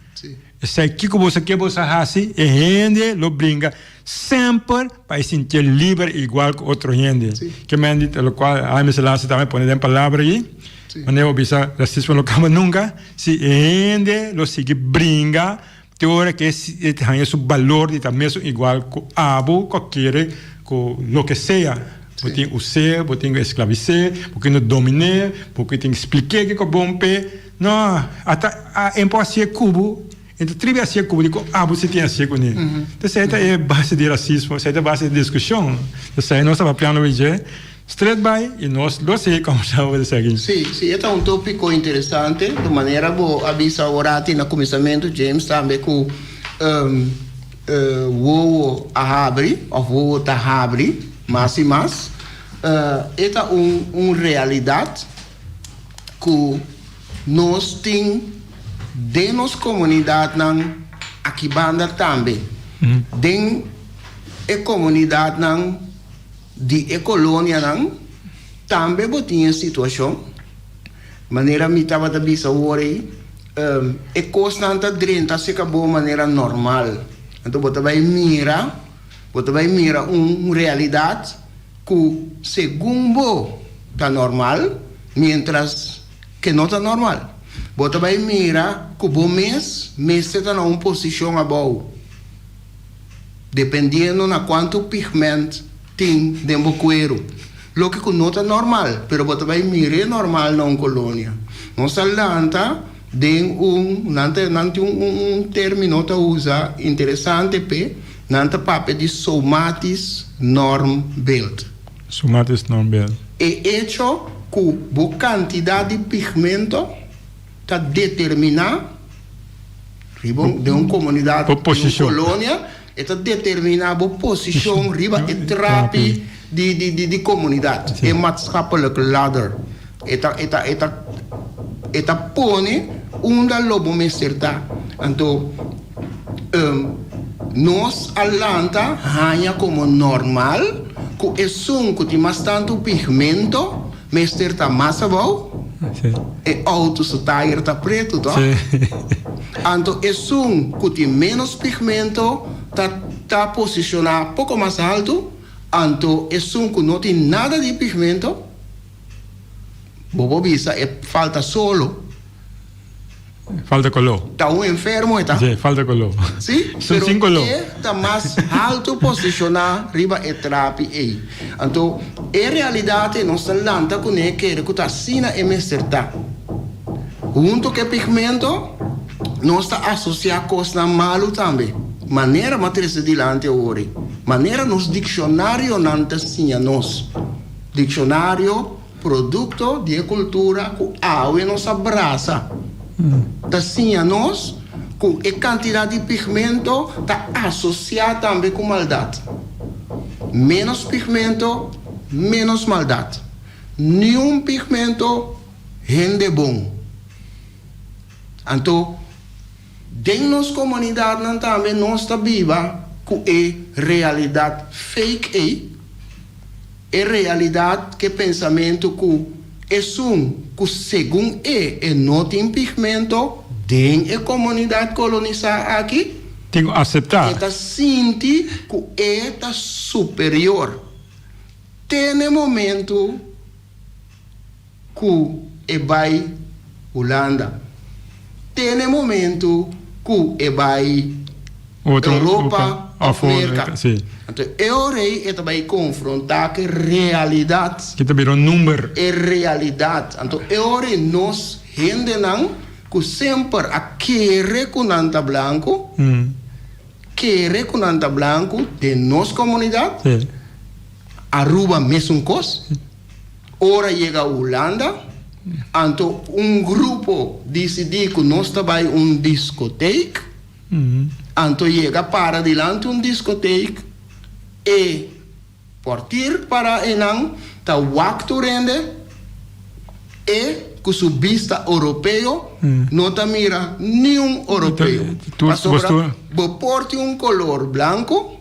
Esei kiko boso ke boso a hasi, e hende lo bringa semper pa e sintié liber igual ku otro hende. Ke men di lokual Jaime Selassie tambe pone den palabra ei, manera bo bisa rasismo lo kaba nunka, si e hende lo sigui bringa te ora ke e haña su balor di ta mesun igual ku abo ku a kere ku loke sea. Bo tin us'é, bo tin ku esklavis'é, bo tin ku domin'é, bo tin ku splik'é kiko bon p'e. No, ata a empo hacié cubo, enta tribi hacié cubo di con abo si tin hacié cune. Entonces esey ta e base di racismo, esey ta e base di discusion. Esey nos ta papiando di dje straight bay y nos lo sigui conversa over esaki. Sí, sí, e ta un tópiko interesante. Di manera bo a bisa orati na kuminsamentu, James, tambe ku wowo a habri òf wowo ta habri mas i mas. E ta un un realidat. ku nos tin den nos komunidatnan aki banda tambe. Den e komunidatnan di e kolonianan tambe bo tin e situashon. Manera mi tabata bisa awor ei, e kosnan ta drenta serka bo manera normal. Anto bo ta bai mira, bo ta bai mira un realidat ku segun bo ta normal, mientras ke no ta normal. Bo ta bai mira ku bo mes mester ta na un posishon abou, dependiendo na kuantu pigment tin den bo kueru. Loke ku no ta normal, pero bo ta bai mir'é normal na un kolonia. Nos a lanta den un, nan ta nan tin un un término ta usa interesante p'e, nan ta papia di somatisch normbeeld. Somatisch normbeeld. E echo ku bo kantidat di pigmento ta determiná riba un den un komunidat, Bo den un posishon. kolonia, E ta determiná bo posishon riba e trapi di di di komunidat, e maatschappelijk ladder. E ta e ta e ta e ta pone unda lo bo mester ta. Anto nos a lanta haña komo normal ku esun ku tin mas tantu pigmento mester ta mas abou. E outo su tayer ta pretu, toch? Anto esun ku tin ménos pigmento ta ta posishoná poko mas haltu, anto esun ku no tin nada di pigmento, bo por bisa e falta solo. Falta koló. Ta un enfermo e ta. Sí, falta koló. Sí, Esun pero sin koló. e ta mas haltu posishoná riba e trapi ei. Anto e realidat ei nos ta lanta kuné kere ku ta asina e mester ta. Hunto ku e pigmento nos ta asosiá kosnan malu tambe. Manera m'a trese dilanti awor ei. Manera nos dikshonarionan ta siña nos. Dikshonario. Produkto di e kultura ku awe nos a brasa ta siña nos ku e kantidat di pigmento ta asosiá tambe ku maldat. Ménos pigmento, ménos maldat. Niun pigmento hende bon. Anto, den nos komunidatnan tambe nos ta biba ku e realidat fake ei. E realidat k'e pensamentu ku esun ku segun e e no tin pigmento den e komunidat kolonisá aki, Tin ku aseptá. e ta sinti ku e ta superior te n'e momentu ku e bai Hulanda, te n'e momentu ku e bai Otro Europa òf òf Merka. Sí. Anto e ora ei e ta bai konfrontá ku e realidat. Ki ta bira un number. E realidat. Anto e ora ei nos hendenan ku semper a kere ku nan ta blanku, kere ku nan ta blanku den nos komunidat, Aruba mesun kos. Ora yega Hulanda, anto un grupo disidí ku nos ta bai un diskoteik, anto yega para dilanti un diskoteik, e pòrtir para einan ta wak tur hende, e ku su bista oropeo no ta mira niun oropeo, pasobra bo por tin un kolor blanku.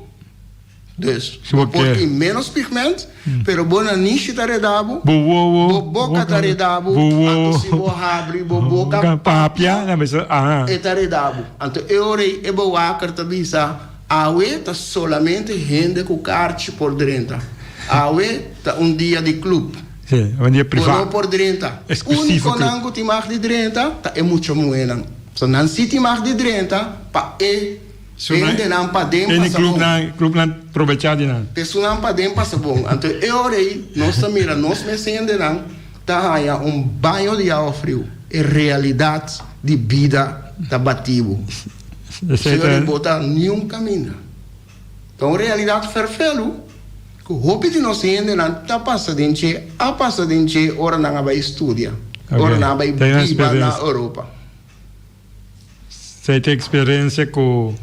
Dus, bo por tin ménos pigment, pero bo nanishi ta reda bo, Bo wowo, bo boka ta reda bo, bo wowo, anto si bo habri bo boka papia, nan bisa, aha. E ta reda bo. Anto e ora ei e bewaker ta bisa, Awe ta solamente hende ku karchi por drenta. Awe ta un dia di club. Sí, un dia Bo privá. no por drenta. Exclusivo club. Únikonan ku tin mag di drenta ta e mucha muhénan. So nan sí tin mag di drenta pa e. Hendenan paden pasa bon. Clubnan probecha di nan. Esunnan paden pasa bon. Anto e ora ei nos ta mira nos mes hendenan ta haña un baño di awa friu. E realidat di bida ta bati bo. Señor bo ta niun kaminda. Ta un realidat ferfelu ku hopi di nos hendenan ta pasa den dje, a pasa den dje ora nan a bai studia, ora nan a bai biba na Europa. Esei ta experiencia cu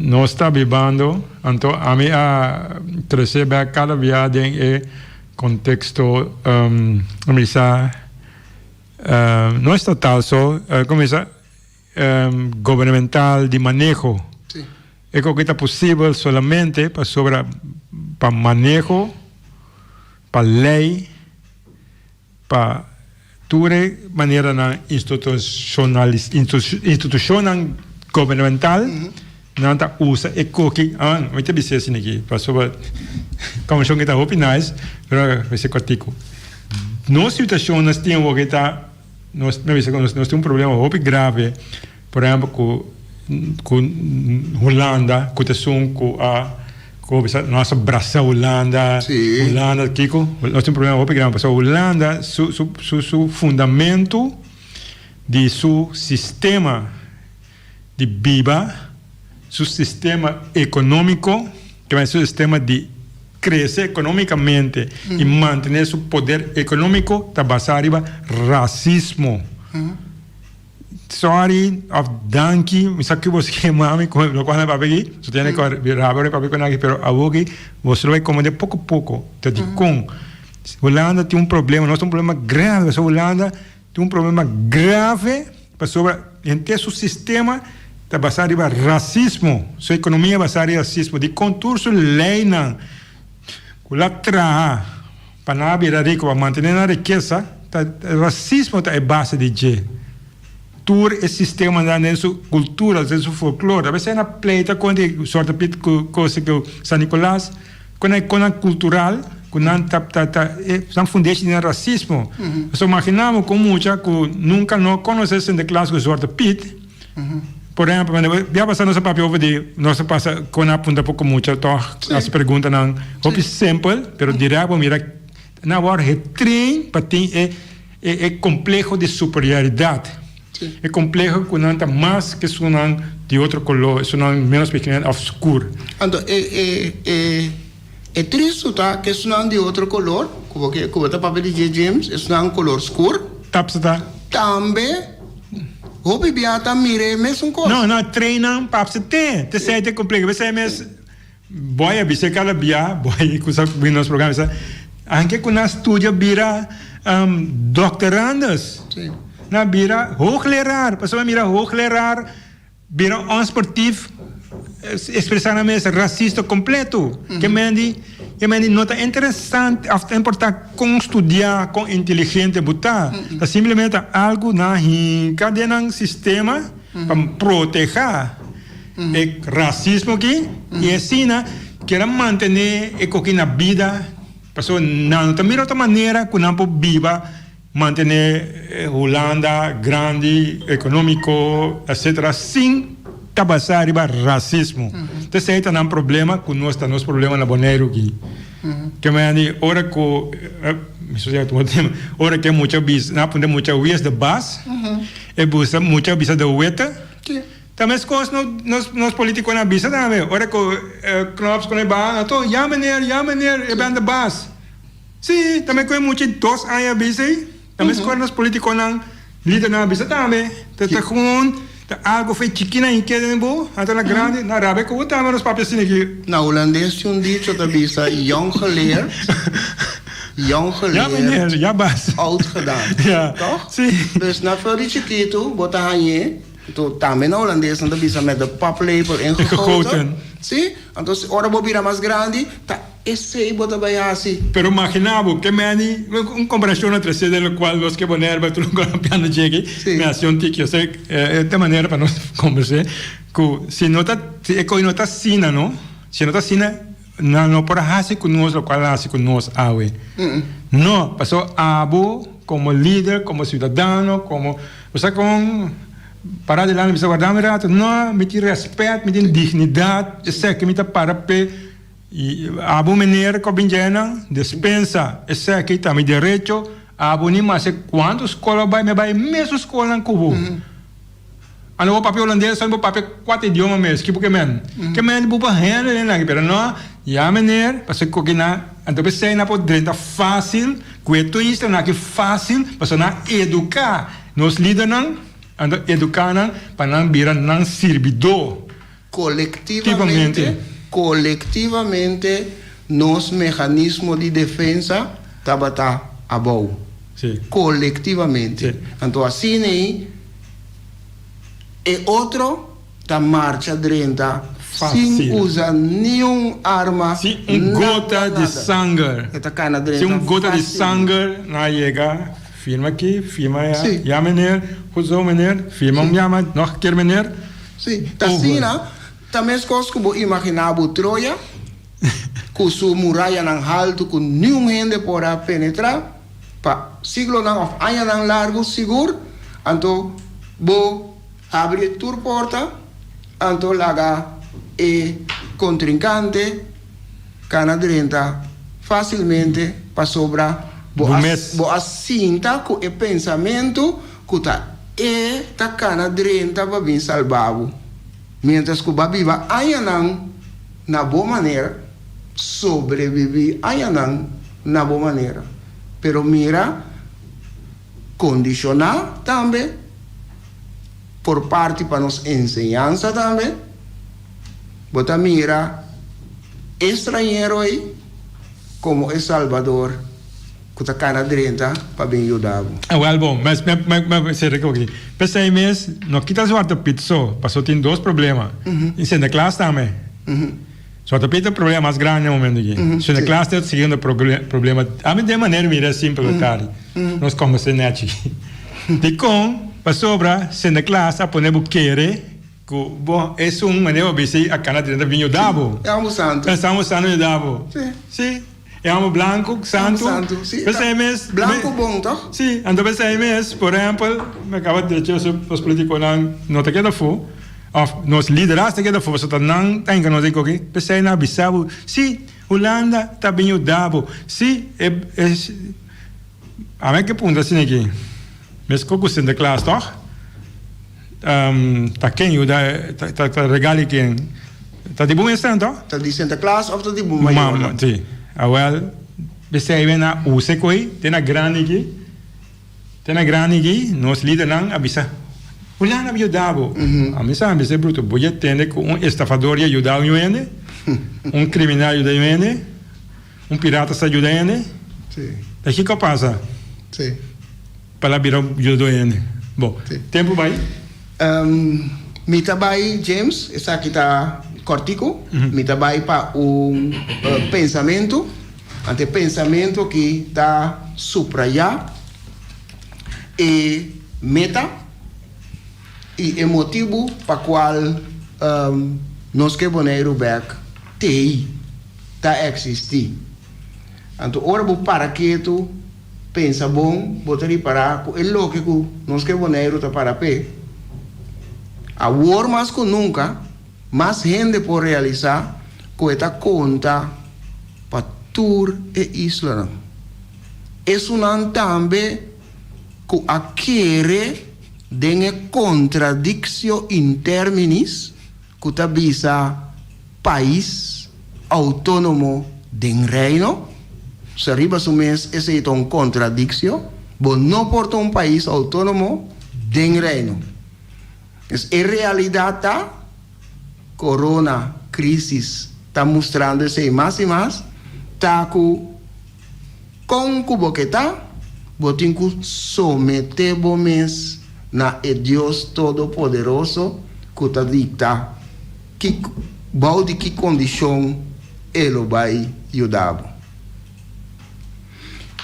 nos ta bibando, anto ami a trece bek cada bia den e contexto cuminsa no estatal so, cuminsa gubernamental di maneho. E koke ta posibel solamente pasobra pa maneho, pa ley. Pa tur e maneranan institushonnan gubernamental nan ta usa e koki, ah mi ta bisa esei aki pasobra komishon ki ta hopi nice pero mester kòrtiku. Nos situashon nos tin awor ki ta nos mi a bisa ku nos tin un problema hopi grave por ehèmpel ku ku Hulanda ku ta esun ku a. Ku bisa nos a brasa Hulanda, Hulanda kiko? Nos tin problema hopi grandi pasobra Hulanda su su su su fundamentu di su sistema di biba, su sistema ekonómiko, ke su sistema di krese ekonómikamente i mantené su poder ekonómiko ta basá riba rasismo. Sorry of danki, mi sa ki bo ske mami ku lokual nan papia aki, so tiene ku rabia ora papia ku nan aki, pero awoki bo lo bai komprende poko poko ta dikon Hulanda tin un problema, nos tin un problema grave, pasobra Hulanda tin un problema grave pasobra henter su sistema ta basa riba rasismo, su ekonomia basa riba rasismo, dikon tur su leinan ku la traha Pa nan a bira rico, pa mantene nan rikesa, ta racismo ta e base di dje. Tur e sistemanan den su cultura, den su folklore. A veces nan pleita contra e Zwarte Piet cu cos cu San Nicolas, cu nan iconan cultural cu nan ta ta ta e nan fundeshi di nan racismo. Pasobra imagina bo cu un mucha cu nunca no conoce Sinterklaas cu Zwarte Piet, Por ehempel, bia pasa nos a papia over di, nos a pasa con a punta poco mucha toch, haci preguntanan hopi simpel, pero direct bo mira nan a word getrain pa tin e e compleho di superioridad, e compleho cu nan ta mas ke esunnan di otro color, esunnan menos pequeño of scur. Anto e e e e tristu ta ke esunnan di otro color, cu bo ke cu bo ta papia di dje James, esunnan color scur, Tapsa ta. Tambe Hopi bia ta mira e mesun kos. No, no, treinnan papsa te. Te sei te completo. Besei mes boy a bisa cada bia, boy ku sa bin nos programa bisa, anke ku nan studia bira doctorandus. Sí. Nan bira hoogleraar. Pasobra mira hoogleraar Bira onsportief, expresa nan mes racista completo. Ke men di, ke men di no ta interesante of ta importa con studia, con inteligente bo ta. Ta simplemente ta algo nan hinca den nan sistema pa proteha e racismo aki y asina kier a mantene e koki na bida pasobra nan no ta mira otro manera cu nan por biba. Mantené Hulanda grandi, ekonómiko, etcetera, sin ta basá riba rasismo. Entonces ei ta nan problema ku nos ta nos problema na Boneiru aki. Ke manera di ora ku mi so ya tuma tema, ora ke mucha bisa nan a puntra mucha wie is de baas, e busa mucha bisa de witte. Ta meskos nos nos politikonan a bisa tambe, ora ku Knops ku nan baha, nan tur, ja meneer, ja meneer, je bent de baas. Sí, ta me koe mucha dos aña bisa ei. Ta mes koe nos politiconan, lidernan a bisa tambe. Ta ta gewoon ta algo fe chiki nan keda den bo, anto na grandi nan rabia ku bo tambe nos papia asina aki. Na hulandes tin un dicho ta bisa jong geleerd, jong Ja meneer, geleerd, ja baas. oud gedaan. Ja, Toch? sí. Dus na for di chikitu bo ta hañ'é, anto tambe na hulandes nan ta bisa met de paplepel ingegoten. Ingegoten. Sí, anto ora bo bira mas grandi ta Esei bo ta bai hasi. Pero magina bo, ke meni, un komparashon a trese den lokual nos ke Bonaire bai tur un piano djegi, mi hasi un tiki, osea, e ta manera pa nos kombers'é, ku si no ta, si e koi no ta asina no, si no ta asina, nan no por a hasi ku nos lokual a hasi ku nos awe. No, pasobra abo komo lider, komo siudadano, komo, bo sa kon para adelante bisa warda mi rato, no, mi tin rèspèt, mi tin dignidat, esaki mi ta para p'e. I abo meneer ku a bin djena, despensa, esaki ta mi derecho, abo ni mase kuantu skol bo bai, mi a bai e mesun skolnan ku bo. Ando bo papia holandes, ando bo papia kuater idioma mes, ki bo ke men? Ke men bo por handle den aki, pero no, ya meneer, pasobra ku kinan, anto p'esei nan por drenta fásil, ku e turistanan aki fásil, pasobra nan a eduká nos lidernan, anto eduká nan pa nan bira nan sirbidó. Kolektivamente, kolektivamente nos meganismo di defensa tabata abou. Kolektivamente. Anto asina ei e otro ta marcha drenta sin usa niun arma, Sin un gota di sanger. E ta kana drenta Sin un gota di sanger nan a yega, firma aki, firma aya, ya meneer, goed zo meneer, firma un yama, nog keer meneer. Sí, ta asina, ta meskos ku bo imaginá bo Troya, ku su murayanan haltu ku niun hende por a penetrá pa siglonan òf añanan largu sigur, anto bo habri tur porta, anto laga e kontrinkante. Kana drenta fásilmente pasobra bo Bo a mes. bo a sinta ku e pensamentu ku ta e ta kana drenta pa bin salba bo. Miéntras ku bo a biba añanan na bo manera, sobrebibí añanan na bo manera. Pero mira, kondishoná tambe por parti pa nos enseñansa tambe, bo ta mira e strañero ei komo e Salbador ku ta kana drenta pa bin yuda bo. Awel bon, mes me me me sera ku aki. P'esei mes no kita Zwarte Piet so, paso tin dos problema. In Sinterklaas tambe. Zwarte Piet ta e problema mas grandi na e momento aki. Sinterklaas ta e segundo problema. Ami den manera mira simpel Otari. Nos kombers'é nechi. Dikon? Pasobra Sinterklaas a pone bo kere Ku bo esun manera bo bisa a kana drenta bin yuda bo. E amo santu. E amo santu yuda bo. Si. Si. E amo blanku santu. Amo santu, si. P'esei mes. Blanku bon toch? Si. Anto p'esei mes, por ehempel, mi a kaba di drecha nos politikonan no ta keda afó, òf nos lideras ta keda afó, pasobra ta nan ta hinka nos den koki. P'esei nan a bisa bo, si, Hulanda ta bin yuda bo. Si, e e. Ami a ke puntra asina aki, meskos ku Sinterklaas tòg? Ta ken yuda ta regal di ken? Ta di bo mes nan tòg? Ta di Sinterklaas òf ta di bo mayornan? Si. Awèl, p'esei men a usa e ko'i te na grandi aki, te na grandi aki nos lidernan a bisa, Hulanda a yuda bo. Ami sa bisa e bruto, bo ya tende ku un estafador ya yuda un hende? Un kriminal yuda un hende? Un pirata sa yuda hende? Sí. Ta kiko a pasa? Sí. Pa la bira yuda hende. Bo, Sí. tempu bai. Mi ta bai, James, esaki ta kòrtiku. Mi ta bai pa un pensamentu. Anto e pensamentu aki ta suprayá e meta i e motibu pa kual nos ke Boneiru bèk t'ei. Ta eksistí. Anto ora bo para ketu, pensa bon, bo ta ripará ku e loke ku nos ke Boneiru ta para p'e. Awor mas ku nunka, mas hende por realisá ku e ta konta pa tur e islanan. Esunnan tambe ku a kere den e contradictio in terminis ku ta bisa pais autónomo den Reino, sa riba su mes esei ta un contradictio, bo no por ta un pais autónomo den Reino. Dus e realidad ta, corona crisis ta mustrando esei mas y mas, ta cu Kon ku bo ke ta, bo tin ku someté bo mes na e Dios Todopoderoso ku ta dikta ki bou di ki kondishon e lo bai yuda bo.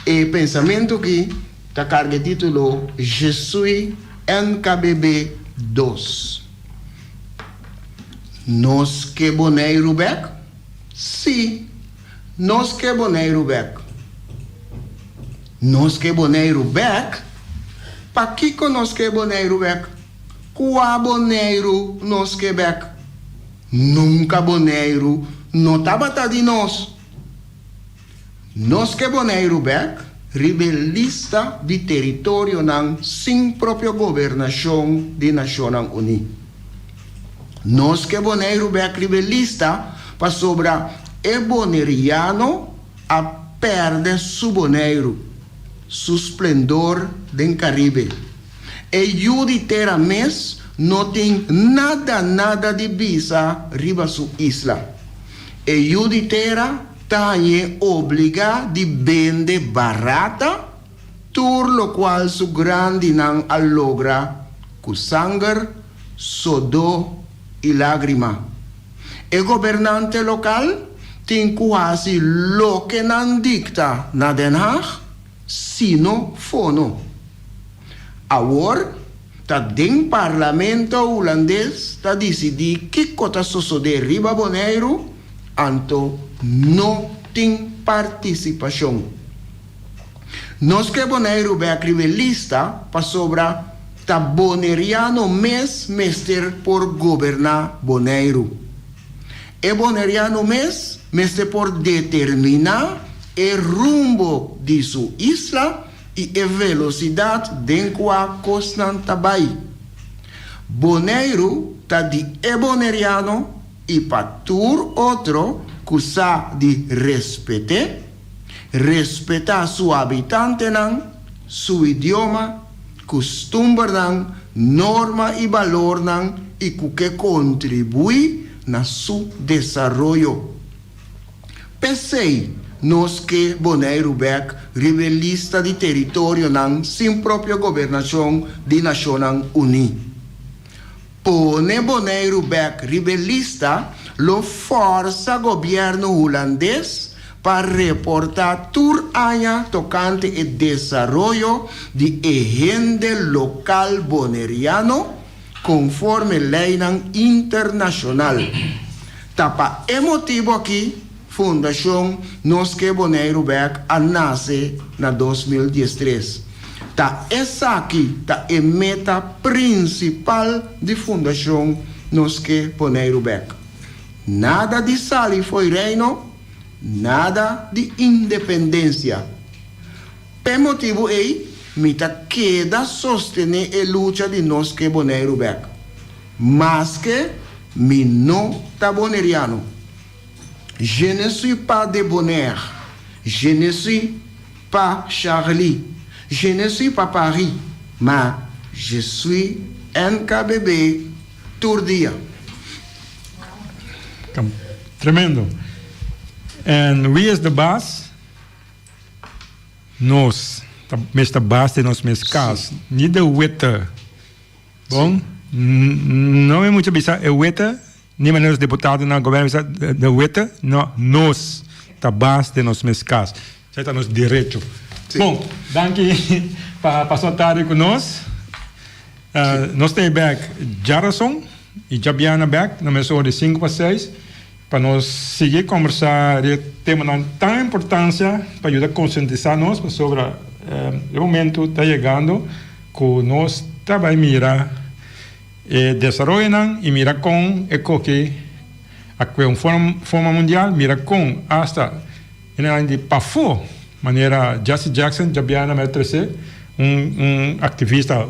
E pensamentu aki ta karga e título Je suis NKBB dos. Nos ke Boneiru bèk? Sí! Nos ke Boneiru bèk. Nos ke Boneiru bèk? Pakiko nos ke Boneiru bèk? Kua Boneiru nos ke bèk? Nunka Boneiru no tabata di nos. Nos ke Boneiru bèk riba e lista di teritorionan sin propio gobernashon di Nashonnan Uní. Nos ke Boneiru bèk riba e lista pasobra e boneriano a pèrdè su Boneiru, su splendor den Karibe. E yu di tera mes no tin nada nada di bisa riba su isla. E yu di tera ta hañ'é obligá di bende barata tur lokual su grandinan a logra ku sanger, sodó i lágrima. E gobernante lokal tin ku hasi loke nan dikta na Den Haag, sino fono. Awor ta den parlamento hulandes ta disidí kiko ta sosodé riba Boneiru, anto no tin partisipashon. Nos ke Boneiru bek riba e lista pasobra ta boneriano mes mester por goberná Boneiru. E boneriano mes. mester por determiná e rumbo di su isla i e velosidat den kua kosnan ta bai. Boneiru ta di e boneriano i pa tur otro ku sa di respet'é, respetá su habitantenan, su idioma, kustumbernan, norma i balornan i ku ke kontribuí na su desaroyo. P'esei nos ke Boneiru bèk riba e lista di teritorionan sin propio gobernashon di Nashonnan Uní. Pone Boneiru bèk riba e lista lo fòrsa gobièrnu hulandes pa reportá tur aña tokante e desaroyo di e hende lokal boneriano konforme leinan internashonal. Ta pa e motibu akí Fundashon Nos Ke Boneiru Bèk a nase na 2013. Ta esaki ta e meta prinsipal di Fundashon Nos Ke Boneiru Bèk. Nada di sali fo'i Reino, nada di independensia. P'e motibu ei mi ta keda sostené e lucha di Nos Ke Boneiru Bèk, maske mi no ta boneriano. Je ne suis pas de Bonaire, je ne suis pas Charlie, je ne suis pas Paris, ma je suis NKBB tur dia. Tremendo. En wie is de baas? Nos ta mester baas den nos mes cas. Ni de witte. Bon, no mi mucho bisa e witte, ni manera nos diputadonan gobierno bisa de witte, no, nos ta baas den nos mes cas. Esei ta nos derecho. Bon, danki pa pasa un tardi ku nos. Nos ta e bek djarason i djabièrnè bek na mes ora di sinku pa seis pa nos sigui kombersá riba e temanan tan importansia pa yuda konsientisá nos pasobra e momentu ta yegando ku nos ta bai mira e desaroyonan i mira kon e koki a kue un forma mundial, mira kon asta E nan di pafó, manera Jesse Jackson djabièrnè mester trese, un un aktivista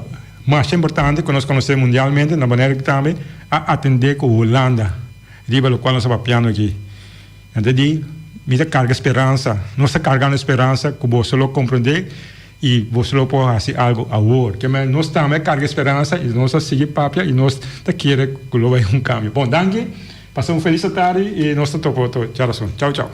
masha importante ku nos konosé mundialmente, na Boneiru tambe, a atendé ku Hulanda riba lokual nos a papiando aki. Nan ta di, Mi ta karga speransa, nos ta kargando speransa ku boso lo komprondé i boso lo por hasi algu awor. Ke manera nos tambe a karga speransa i nos a sigui papia i nos ta kere ku lo bai un kambio. Bon, danki. Pasa un felis atardi i nos ta topa otro djarason. Chau chau.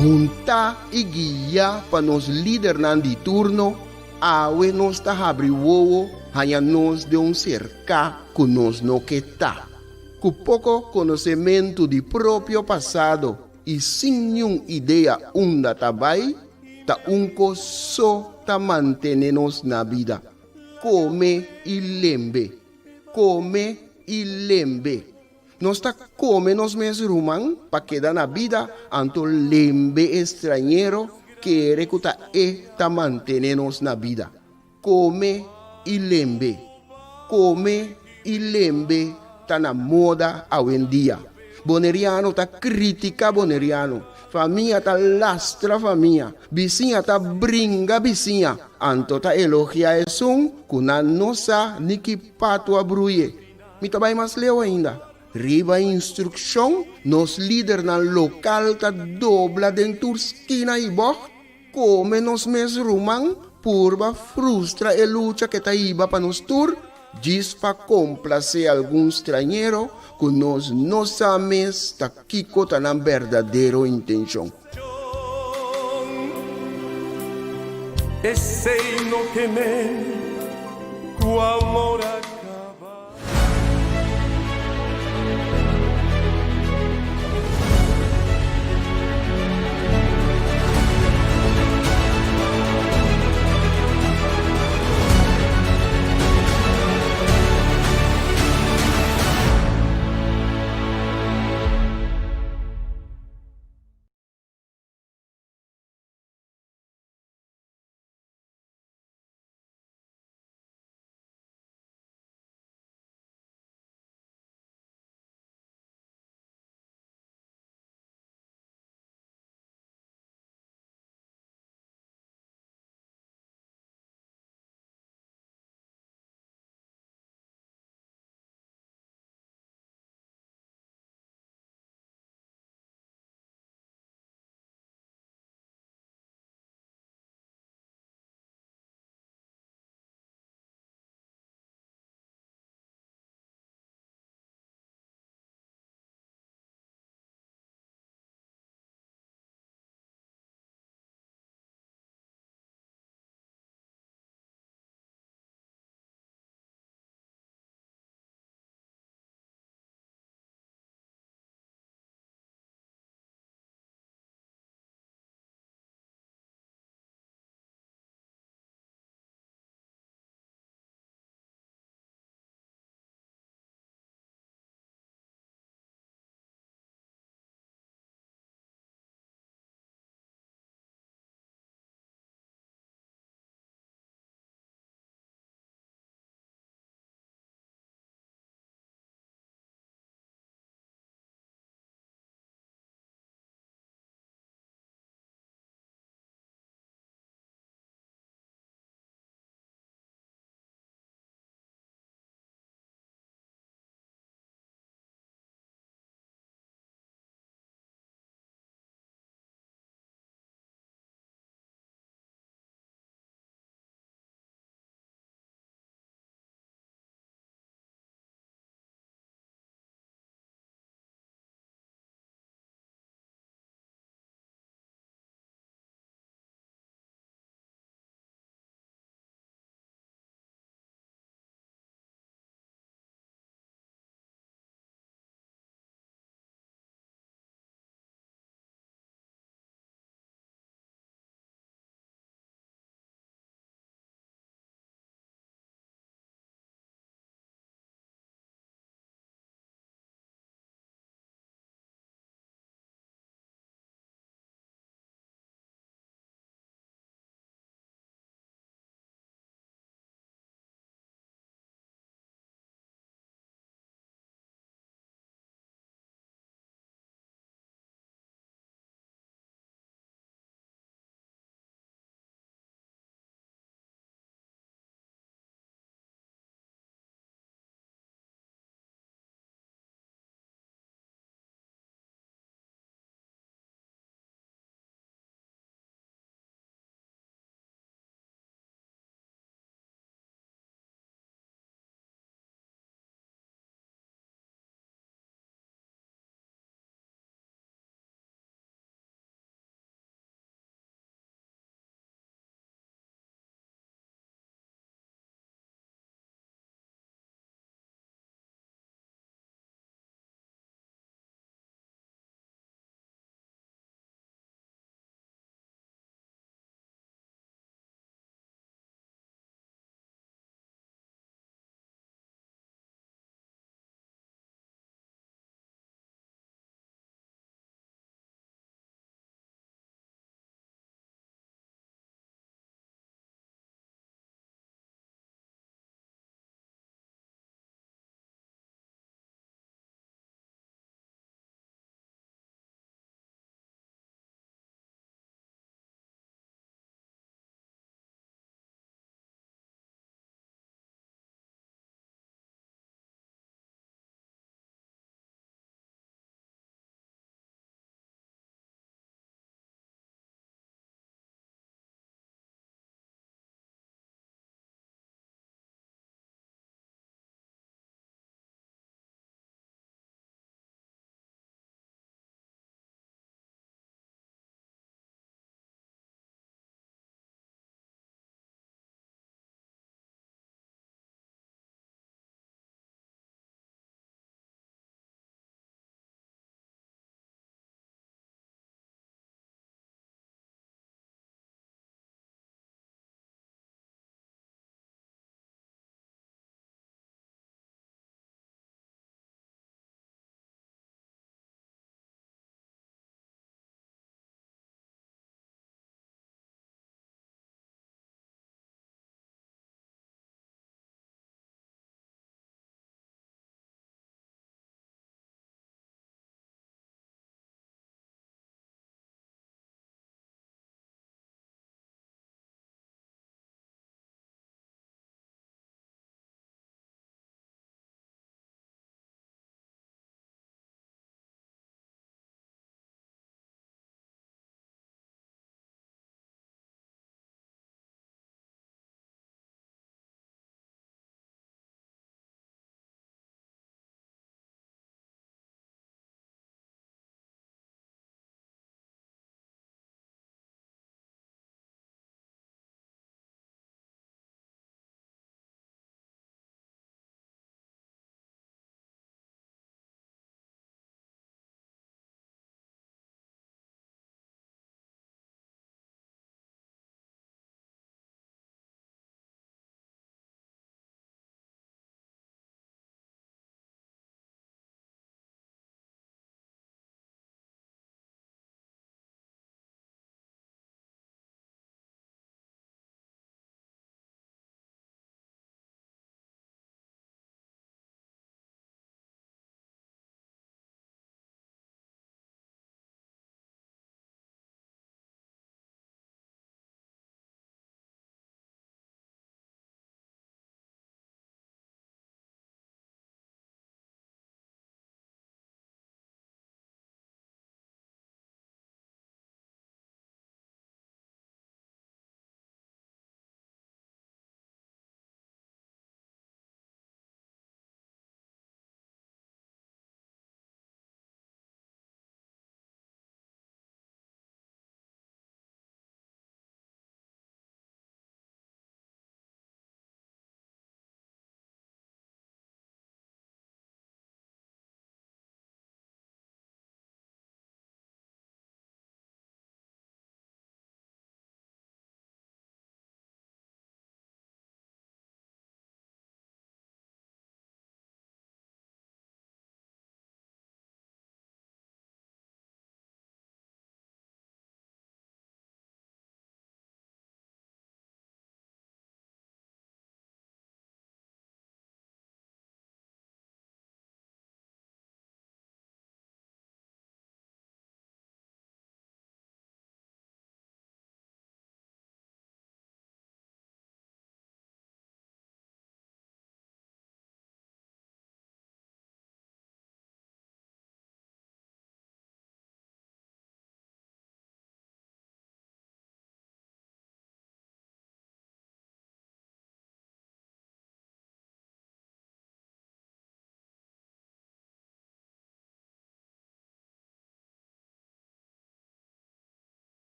Huntá i guiá pa nos lidernan di turno, awe nos ta habri wowo haña nos den un serká ku nos no ke ta. Ku poko konosementu di propio pasado i sin niun idea unda ta bai, ta un kos so ta mantene nos na bida, kome i lembe, kome i lembe. Nos ta kome nos mes ruman pa keda na bida, anto lembe e strañero kere ku ta e ta mantene nos na bida. Kome i lembe. Kome i lembe ta na moda awendia. Boneriano ta kritika boneriano. Famia ta lastra famia. Bisiña ta bringa bisiña. Anto ta elogia esun ku nan no sa ni ki patu a bruye. Mi ta bai mas leu ainda. Riba instrukshon, nos lidernan lokal ta dobla den tur skina i bògt. Kome nos mes ruman purba frustra e lucha ke ta hiba pa nos tur, djis pa komplasé algun strañero ku nos no sa mes ta kiko ta nan berdadero intenshon. Esei no ke men ku amor a.